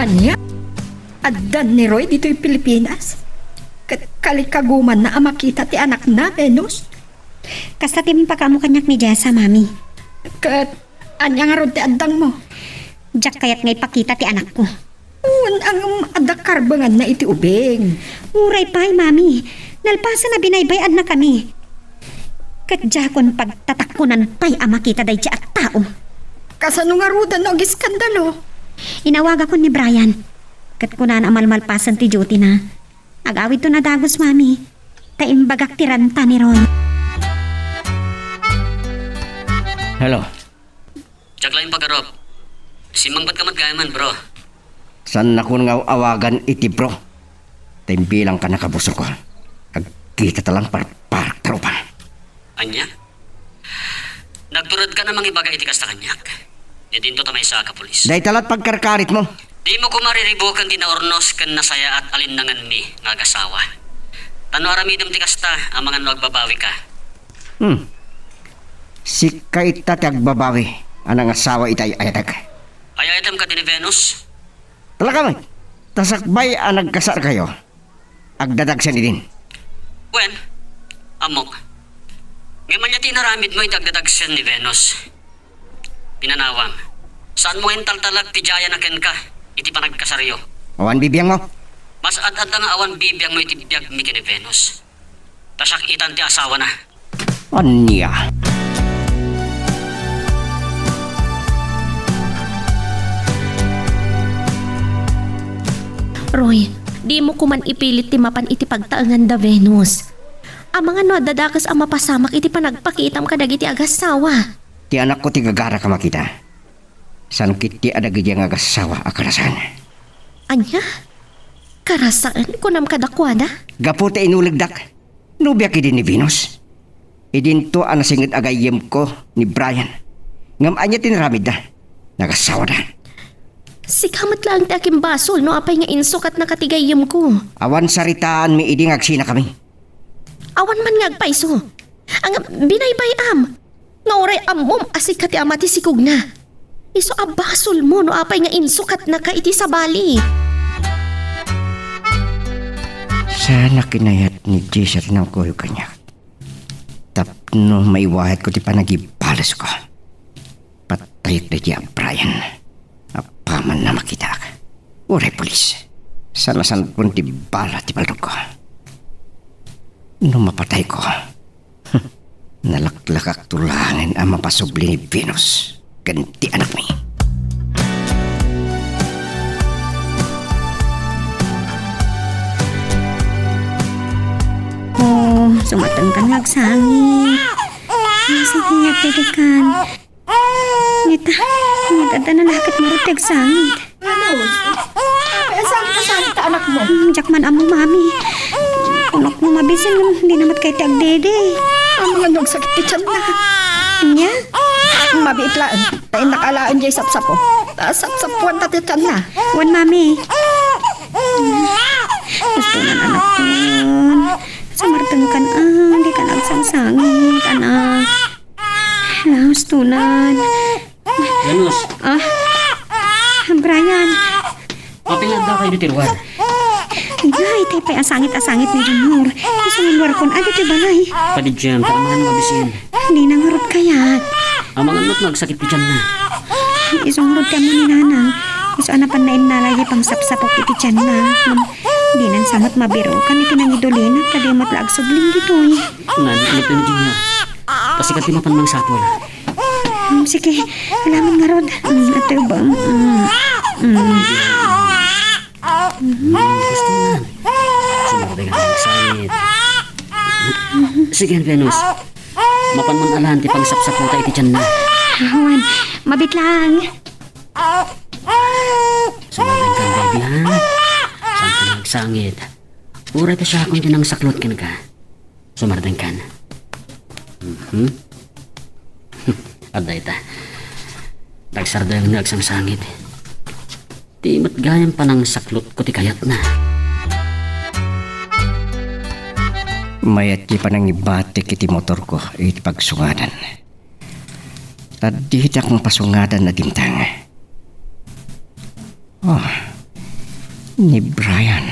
Ania? Addan ni Roy ditoy Pilipinas? Ket kalikagumanna a makita ti anakna, Venus? Kasta ti impakaammo kaniak ni Jessa, Mami. Ket ania ngarud ti addangmo? Diak kayat nga ipakita ti anakko. Wen, ngem adda karbenganna iti ubing. Uray pay, Mami. Nalpasen a binaybay-annakami. Ket diakon pagtatakkonan pay a makita daydiay a tao. Kasano ngaruden no agiskandalo? Inawagakon ni Brian. Ket kunana a malmalpasen ti duty-na. Agawidton a dagus, Mami. Ta imbagak ti renta ni Roy. Hello. Diak laeng pagarup. Simmangpetka met gayam, bro. Saannakon nga aw-awagan iti bro. Ta imbilangka a kabusor ko. Agkitata lang parparak ta rupa. Ania? Nagturedkan a mangibaga iti kasta kaniak. Idinto ta maysa a kapulis. Dayta la't pagkarkaritmo. Dimo koma riribuken ti naurnos ken nasayaat a linnangenmi nga agasawa. Ta no aramidem ti kasta, amangan no agbabawika. Hmm. Sika ita ti agbabawi a nangasawa iti ay-ayatek. Ay-ayatem kadi ni Venus? Talaga met, ta sakbay a nagkasarkayo, agdadagsen idin. Wen, ammok. Ngem ania ti inaramidmo iti agdadagsen ni Venus? Pinanawam, saanmo nga intaltalek ti diayana kenka iti panagkasaryo. Awan bibiangmo. Mas ad-adda nga awan bibiangmo iti biagmi ken ni Venus. Ta siak itan ti asawana. Ania? Roy, dimo koman ipilit ti mapan iti pagtaenganda, Venus. Amangan no adda dakes a mapasamak iti panagpakitam kadagiti agasawa. Ti anakko ti gagaraka makita. Saan ketdi a dagidiay nga agasawa a karasaen. Ania? Karasaen, kunam kadakuada? Gapu ta inulegdak. Nobiak idi ni Venus. Idinto a nasinged a gayyemko ni Brian. Ngem ania ti inaramidda? Nagasawada. Sika met laeng ti akimbasol no apay nga insukatnaka ti gayyemko. Awan saritaanmi idi nga agsinakami. Awan man nga agpayso. Ngem binaybay-am nga uray ammom a sika ti ama ti sikogna. Isu a basolmo no apay nga insukatnaka iti sabali. Saan a kinayat ni Jessa ti nangkuyog kaniak. Tapno maiwayatko ti panagibalesko. Patayek daydi a Brian. Apaman a makitak. Uray pulis. Sanasankon ti bala ti baldogko. No mapatayko, nalaklakakto laengen a mapasubli ni Venus ken ti anakmi. Oh, sumatengkan nga agsangit. Nasakit nga agdedekan. Ngeta, ngeta, adda nalaket ngarud ti agsangit. Ano? Ay, saan ka, saan ka, anak mo? Hmm, diak man ammo, Mami. Kunakno mabisin, ngem dina met kayat ti agdede. Amangan no agsakit ti tianna. Ania? Mabiit laeng. Ta innak alaen diay sapsapo. Ta sapsapuanta ti tianna. Wen, Mami. Gusto nan anak ko. Sumartengkan, ah, dikan agsangsangit, anak. Hala, hustonan. Venus. Ah? Brian. Apay nga adda kayo ti ruar? Ay, tay pay a sangit a sangit ni Junior. Isu nga Warkon, adu ti balay. Padidian, ta amangan no mabisin. Ninang, ngarud kayat. Amangan no agsakit ti tianna. Isu ngarud kayat ni Nanang. Isu a napan nainnala diay pangsapsapok iti tianna. Ngem dinan sa met mabirukan iti nangidulina, ta di met la agsubling ditoy. Ngan, ano ti ni Junior? Kasi kadi mapan mangsapul. Hmm, sige, alamon ngarud. Hmm, ate, ubang. Hmm. Hmm. Hmm, gusto na. Sumabay ka ng sangit. Sige, Venus. Mapan man alaen ti pangsapsapulta iti tianna. Awan, mabit lang. Sumabay ka, baby, ha? Saan ka nagsangit? Uray ta siya akong dinang saklot kenka. Sumardengkan. Mhm. Adda ita. Dagsardeng nga agsangsangit. Ti met gayam panangsaklotko ti kayatna. Mayat ti panangibatik iti motorko iti pagsungadan. Ta ditak mapasungadan a dimteng. Oh, ni Brian.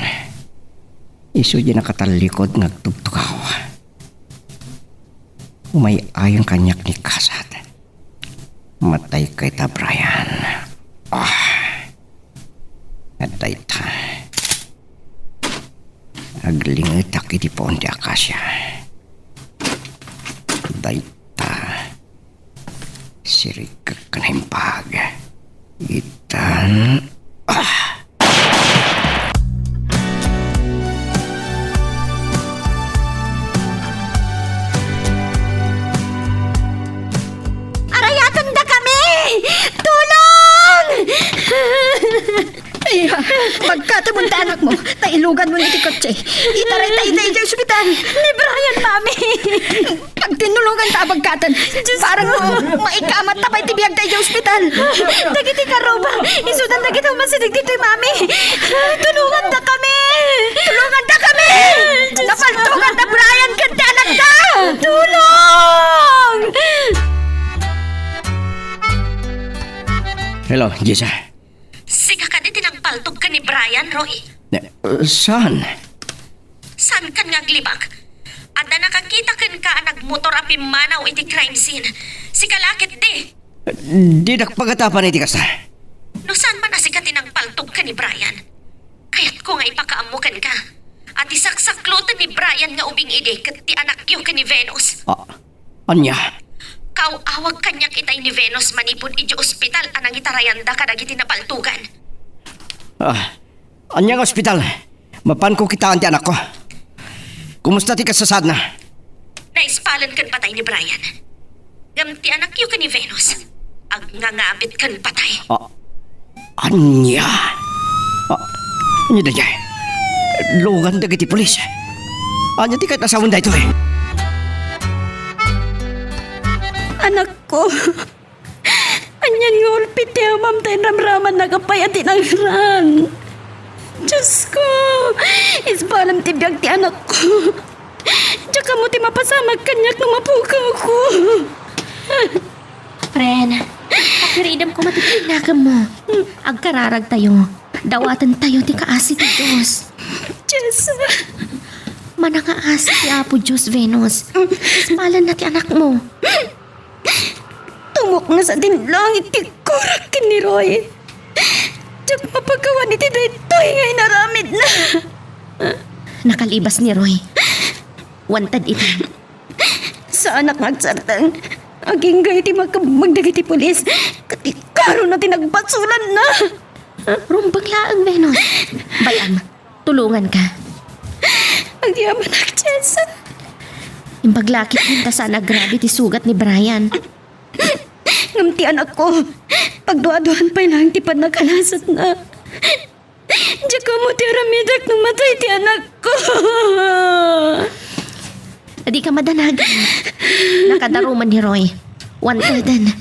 Isu diay nakatallikod nga agtugtugaw. Umay-ayong kaniak ni Kasat. Matay ka ita, Brian. Ah, adda ita. Aglingetak iti puon ti akasia. Dayta. Sirikek ken naimbag. Itan. Ah! Arayatendakami! Tulong! Ay, magkatemon ti anakmo, ta iluganmo iti kotse. Itaray ta iti ospital. Ni Brian, Mami! Pagtinulongan ta a bagkaten. Diyos ko. Parang maikamat ta pay ti biag ta idiay ospital. Dagiti karruba, isudan dagiti umasideg ditoy, Mami. Tulongandakami. Tulongandakami. Diyos ko. Napaltugan da Brian ken ti anakda. Tulong! Hello, Jessa. Sika kadi ti nangpaltog ken ni Brian, Roy? Ne, uh, saan? Saankan nga aglibak? Adda nakakita kenka a nagmotor a pimmanaw iti crime scene. Sika la ketdi. Dinak pagatapan iti kasta. No saan man a sika ti nangpaltog ken ni Brian, kayatko nga ipakaammo kenka a ti saksakloten ni Brian nga ubing idi ket ti anakyo ken ni Venus. Ah, ania? Kaaw-awag kaniak itay ni Venus manipud idiay ospital a nangitarayanda kadagiti napaltogan. Ah, ania nga ospital? Mapanko kitaan ti anakko. Kumusta ti kasasaadna? Naispalen ken patay ni Brian. Ngem ti anakyo ken ni Venus, agngangamit ken patay. Ah, ania? Ah, ania daydiay? Lugan dagiti pulis. Ania ti kayat a sawen daytoy? Anakko. Anian nga ulpit ti amam ta inramramannak a pay a tinangrang. Diyos ko, ispalem ti biag ti anakko. Diak ammo ti mapasamak kaniak no mapukawko. Pren, pakiridem koma ti pinakemmo. Agkararagtayo. Dawatentayo ti kaasi ti Dios. Dios. Manangaasi ti Apo Dios, Venus. Ispalenna ti anakmo. Tumukngas a din langit ti kurak ken ni Roy. Diak mapakawan iti daytoy nga inaramidna. Nakalibas ni Roy. Wanted ita. Saanak nga agsardeng. Agingga iti makabbag dagiti pulis. Ket ikaruna ti nagbasolanna. Rumbeng laeng, Venus. Bay-am, tulonganka. Agyamanak, Jessa. Imbag la ketdin ta saan a grabe ti sugat ni Brian. Ngem ti anakko, pagduaduan pay laeng ti pannakalasatna. Diak ammo ti aramidek no matay ti anakko. Adika madanagan. Nakadaruman ni Roy. Wanteden.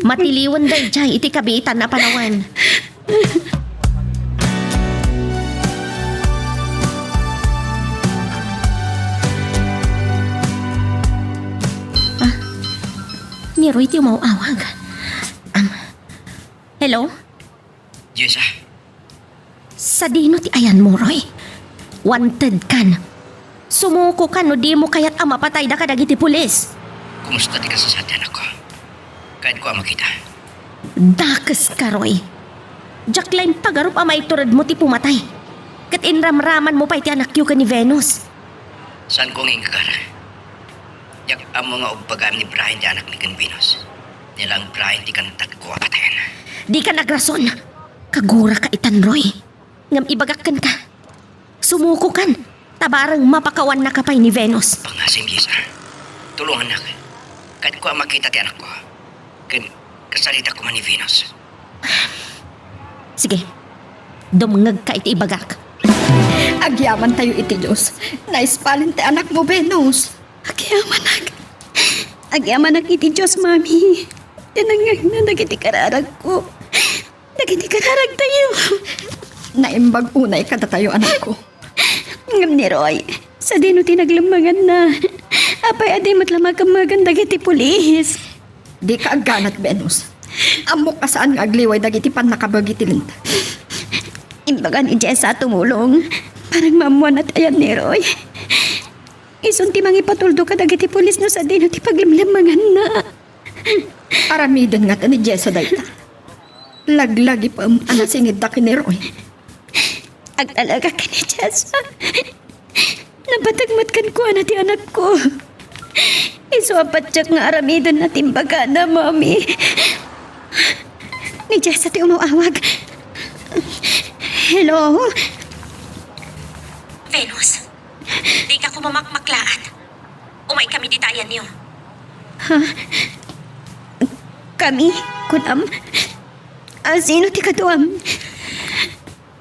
Matiliwen daydiay iti kabiitan a panawen. Ah, ni Roy ti umaw-awag. Am, hello? Jessa. Sadino ti ayanmo, Roy? Wanted kan. Sumukokan no dimo kayat a mapatayda kadagiti pulis. Kumusta ti kasasaad ti anakko? Kayatko a makita. Dakeska, Roy. Diak laeng pagarup a maituredmo ti pumatay. Ket inramramanmo pay ti anakyo ken ni Venus. Saanko nga inggagara. Diak ammo nga ubbagam ni Brian ti anakmi ken Venus. Ni laeng Brian ti kantatko a patayen. Dika nagrason. Kaguraka itan, Roy. Ngem ibagak kenka. Sumukokan, ta bareng mapakawannaka pay ni Venus. Pangasim, Jessa. Tulongannak. Kayatko a makita ti anakko. Ken kasarita koma ni Venus. Sige. Dumngegka iti ibagak. Agyamantayo iti Dios. Naispalen ti anakmo, Venus. Agyamanak. Agyamanak iti Dios, Mami. Tinengngegna dagiti kararagko. Dagiti kararagtayo. Naimbag unay kadatayo, anakko. Ngem ni Roy, sadino ti naglemmenganna? Apay a di met la makemmegan dagiti pulis? Dika agganat, Venus. Ammok a saan nga agliway dagiti pannakabagi ti linteg. Imbaga ni Jessa a tumulong. Bareng maammoanna ti ayan ni Roy. Isun ti mangipatuldo kadagiti pulis no sadino ti paglemlemmenganna. Aramiden ngata ni Jessa dayta. Laglagipem a nasingedda ken ni Roy. Agtalagak ken ni Jessa. Napateg met kenkuana ti anakko. Isu a patiek nga aramidenna ti imbagana, Mami. Ni Jessa ti umaw-awag. Hello? Venus, dika koma makmaklaat. Umaykami dita ayanyo. Ha? Kami? Kunam? A, sino ti kaduam?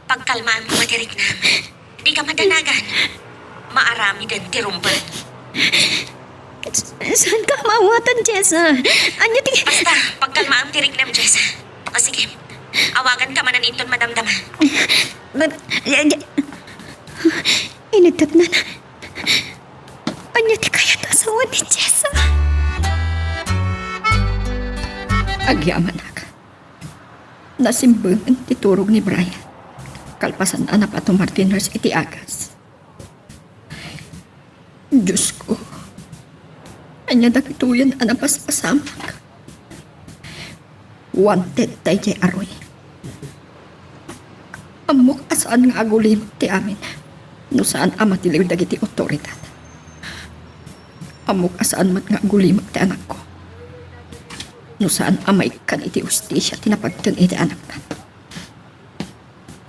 Pagkalmaam koma ti riknam. Dika madanagan. Maaramiden ti rumbeng. Saanka maawatan, Jessa? Ania ti... Basta, pagkalmaam ti riknam, Jessa. O sige, awaganka manen inton madamdama. Inigtatnan. Ania ti kayat a sawen ni Jessa? Agyamanak. Nasimbengen ti turog ni Brian. Kalpasan a napatumar ti nurse iti agas. Diosko, ania dagitoyen a napaspasamak? Wanted daydiay a Roy. Ammok a saan nga agulimek ti amin no saan a matiliw dagiti otoridad. Ammok a saan met nga agulimek ti anakko no saan a maikkan iti hustisia ti napagteng iti anakna.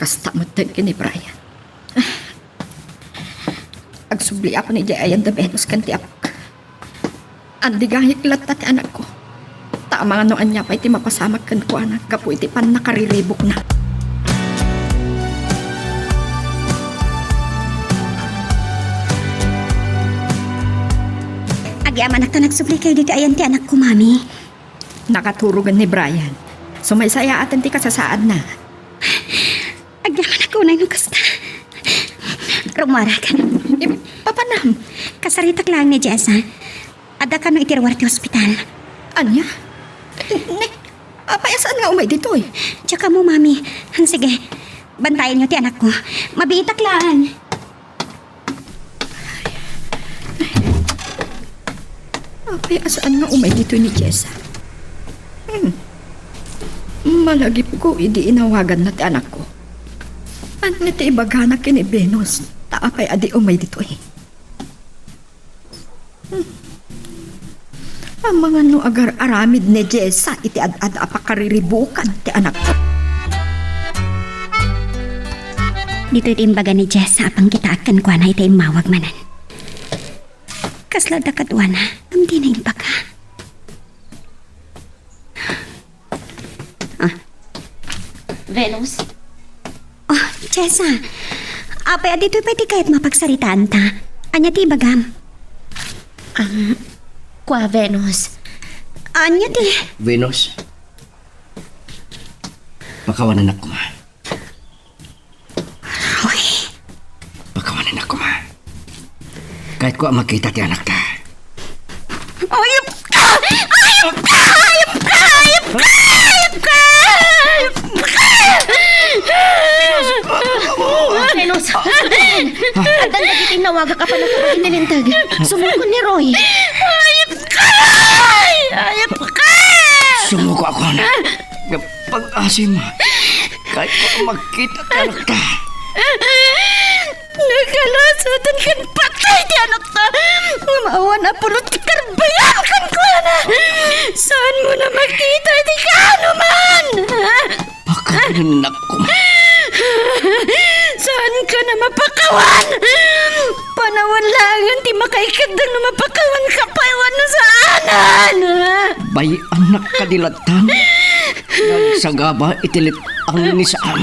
Kasta met ken ni Brian. Agsubliakon idiay ayan da Venus ken ti apok. Andigayek latta ti anakko. Ta amangan no ania pay ti mapasamak kenkuana gapu iti pannakariribukna. Agyamanak ta nagsublikayo ditoy ayan ti anakko, Mami. Nakaturogen ni Brian. Sumaysayaaten ti kasasaadna. Agyamanak unay no kasta. Rumuarag. Eh, papanam? Kasaritak laeng ni Jessa. Adda kano iti ruar ti hospital. Ania? Ne, apay a saan nga umay ditoy? Diak ammo, Mami. Sige, bantayenyo ti anakko. Mabiitak laeng. Apay a saan nga umay ditoy ni Jessa? Hmm. Malagipko idi inawaganna ti anakko. Ania ti ibagana ken ni Venus? Ta apay a di umay ditoy? Hmm. Amangan no agar-aramid ni Jessa iti ad-ad a pakariribukan ti anakko. Ditoy ti imbaga ni Jessa a pangkitaak kenkuana iti immawag manen. Kasla adda kaduana, ngem dina imbaga. Ah. Venus? Oh, Jessa. Apay a ditoy pay ti kayatmo a pagsaritaanta? Ania ti ibagam? Am, kua, Venus. Ania ti? Venus. Pakawanennak koma. Roy. Pakawanennak koma. Kayatko a makita ti anakta. Ayup ka! Ayup ka! Ayup ka! Ayup ka! Ayup ka! Ayup ka! Addan dagiti nawagak a pannakabalin ti linteg. Sumukon ni Roy. Ayat ka, Roy! Ayat ka! Sumuko ako na. Pag-asim, kayatko makita ti anakta. Nakalasatan ken patay ti anakta. Maawan a pulos ti karbayan kenkuana. Saanmo na makita iti kaanoman? Pakawannak koma. Saanka na mapakawan? Panawan laengen ti makaiketda no mapakawanka pay wenno saanen. Bay-annak kadi latta. Nagsagaba iti let-ang ni Sam.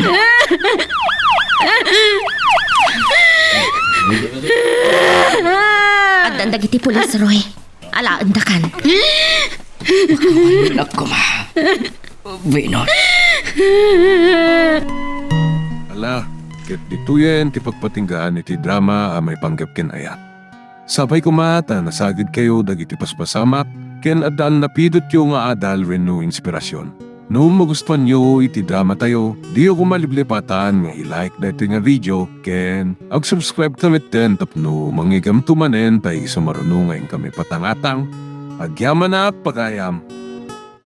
Addan dagiti pulis, Roy. Alaendakan. Pakawannak koma. Venus. Ala, ket ditoyen ti pagpatinggaan iti drama a maipanggep ken ayat. Sapay koma ta nasagidkayo dagiti paspasamak ken addan napidotyo nga adal wenno inspirasyon. No magustuanyo iti dramatayo, diyo koma liplipatan nga i-like daytoy nga video ken ag-subscribe kami ten tapno mangigamto manen ta isu maruno nga inkami patangatang. Agyamanak, pagayam.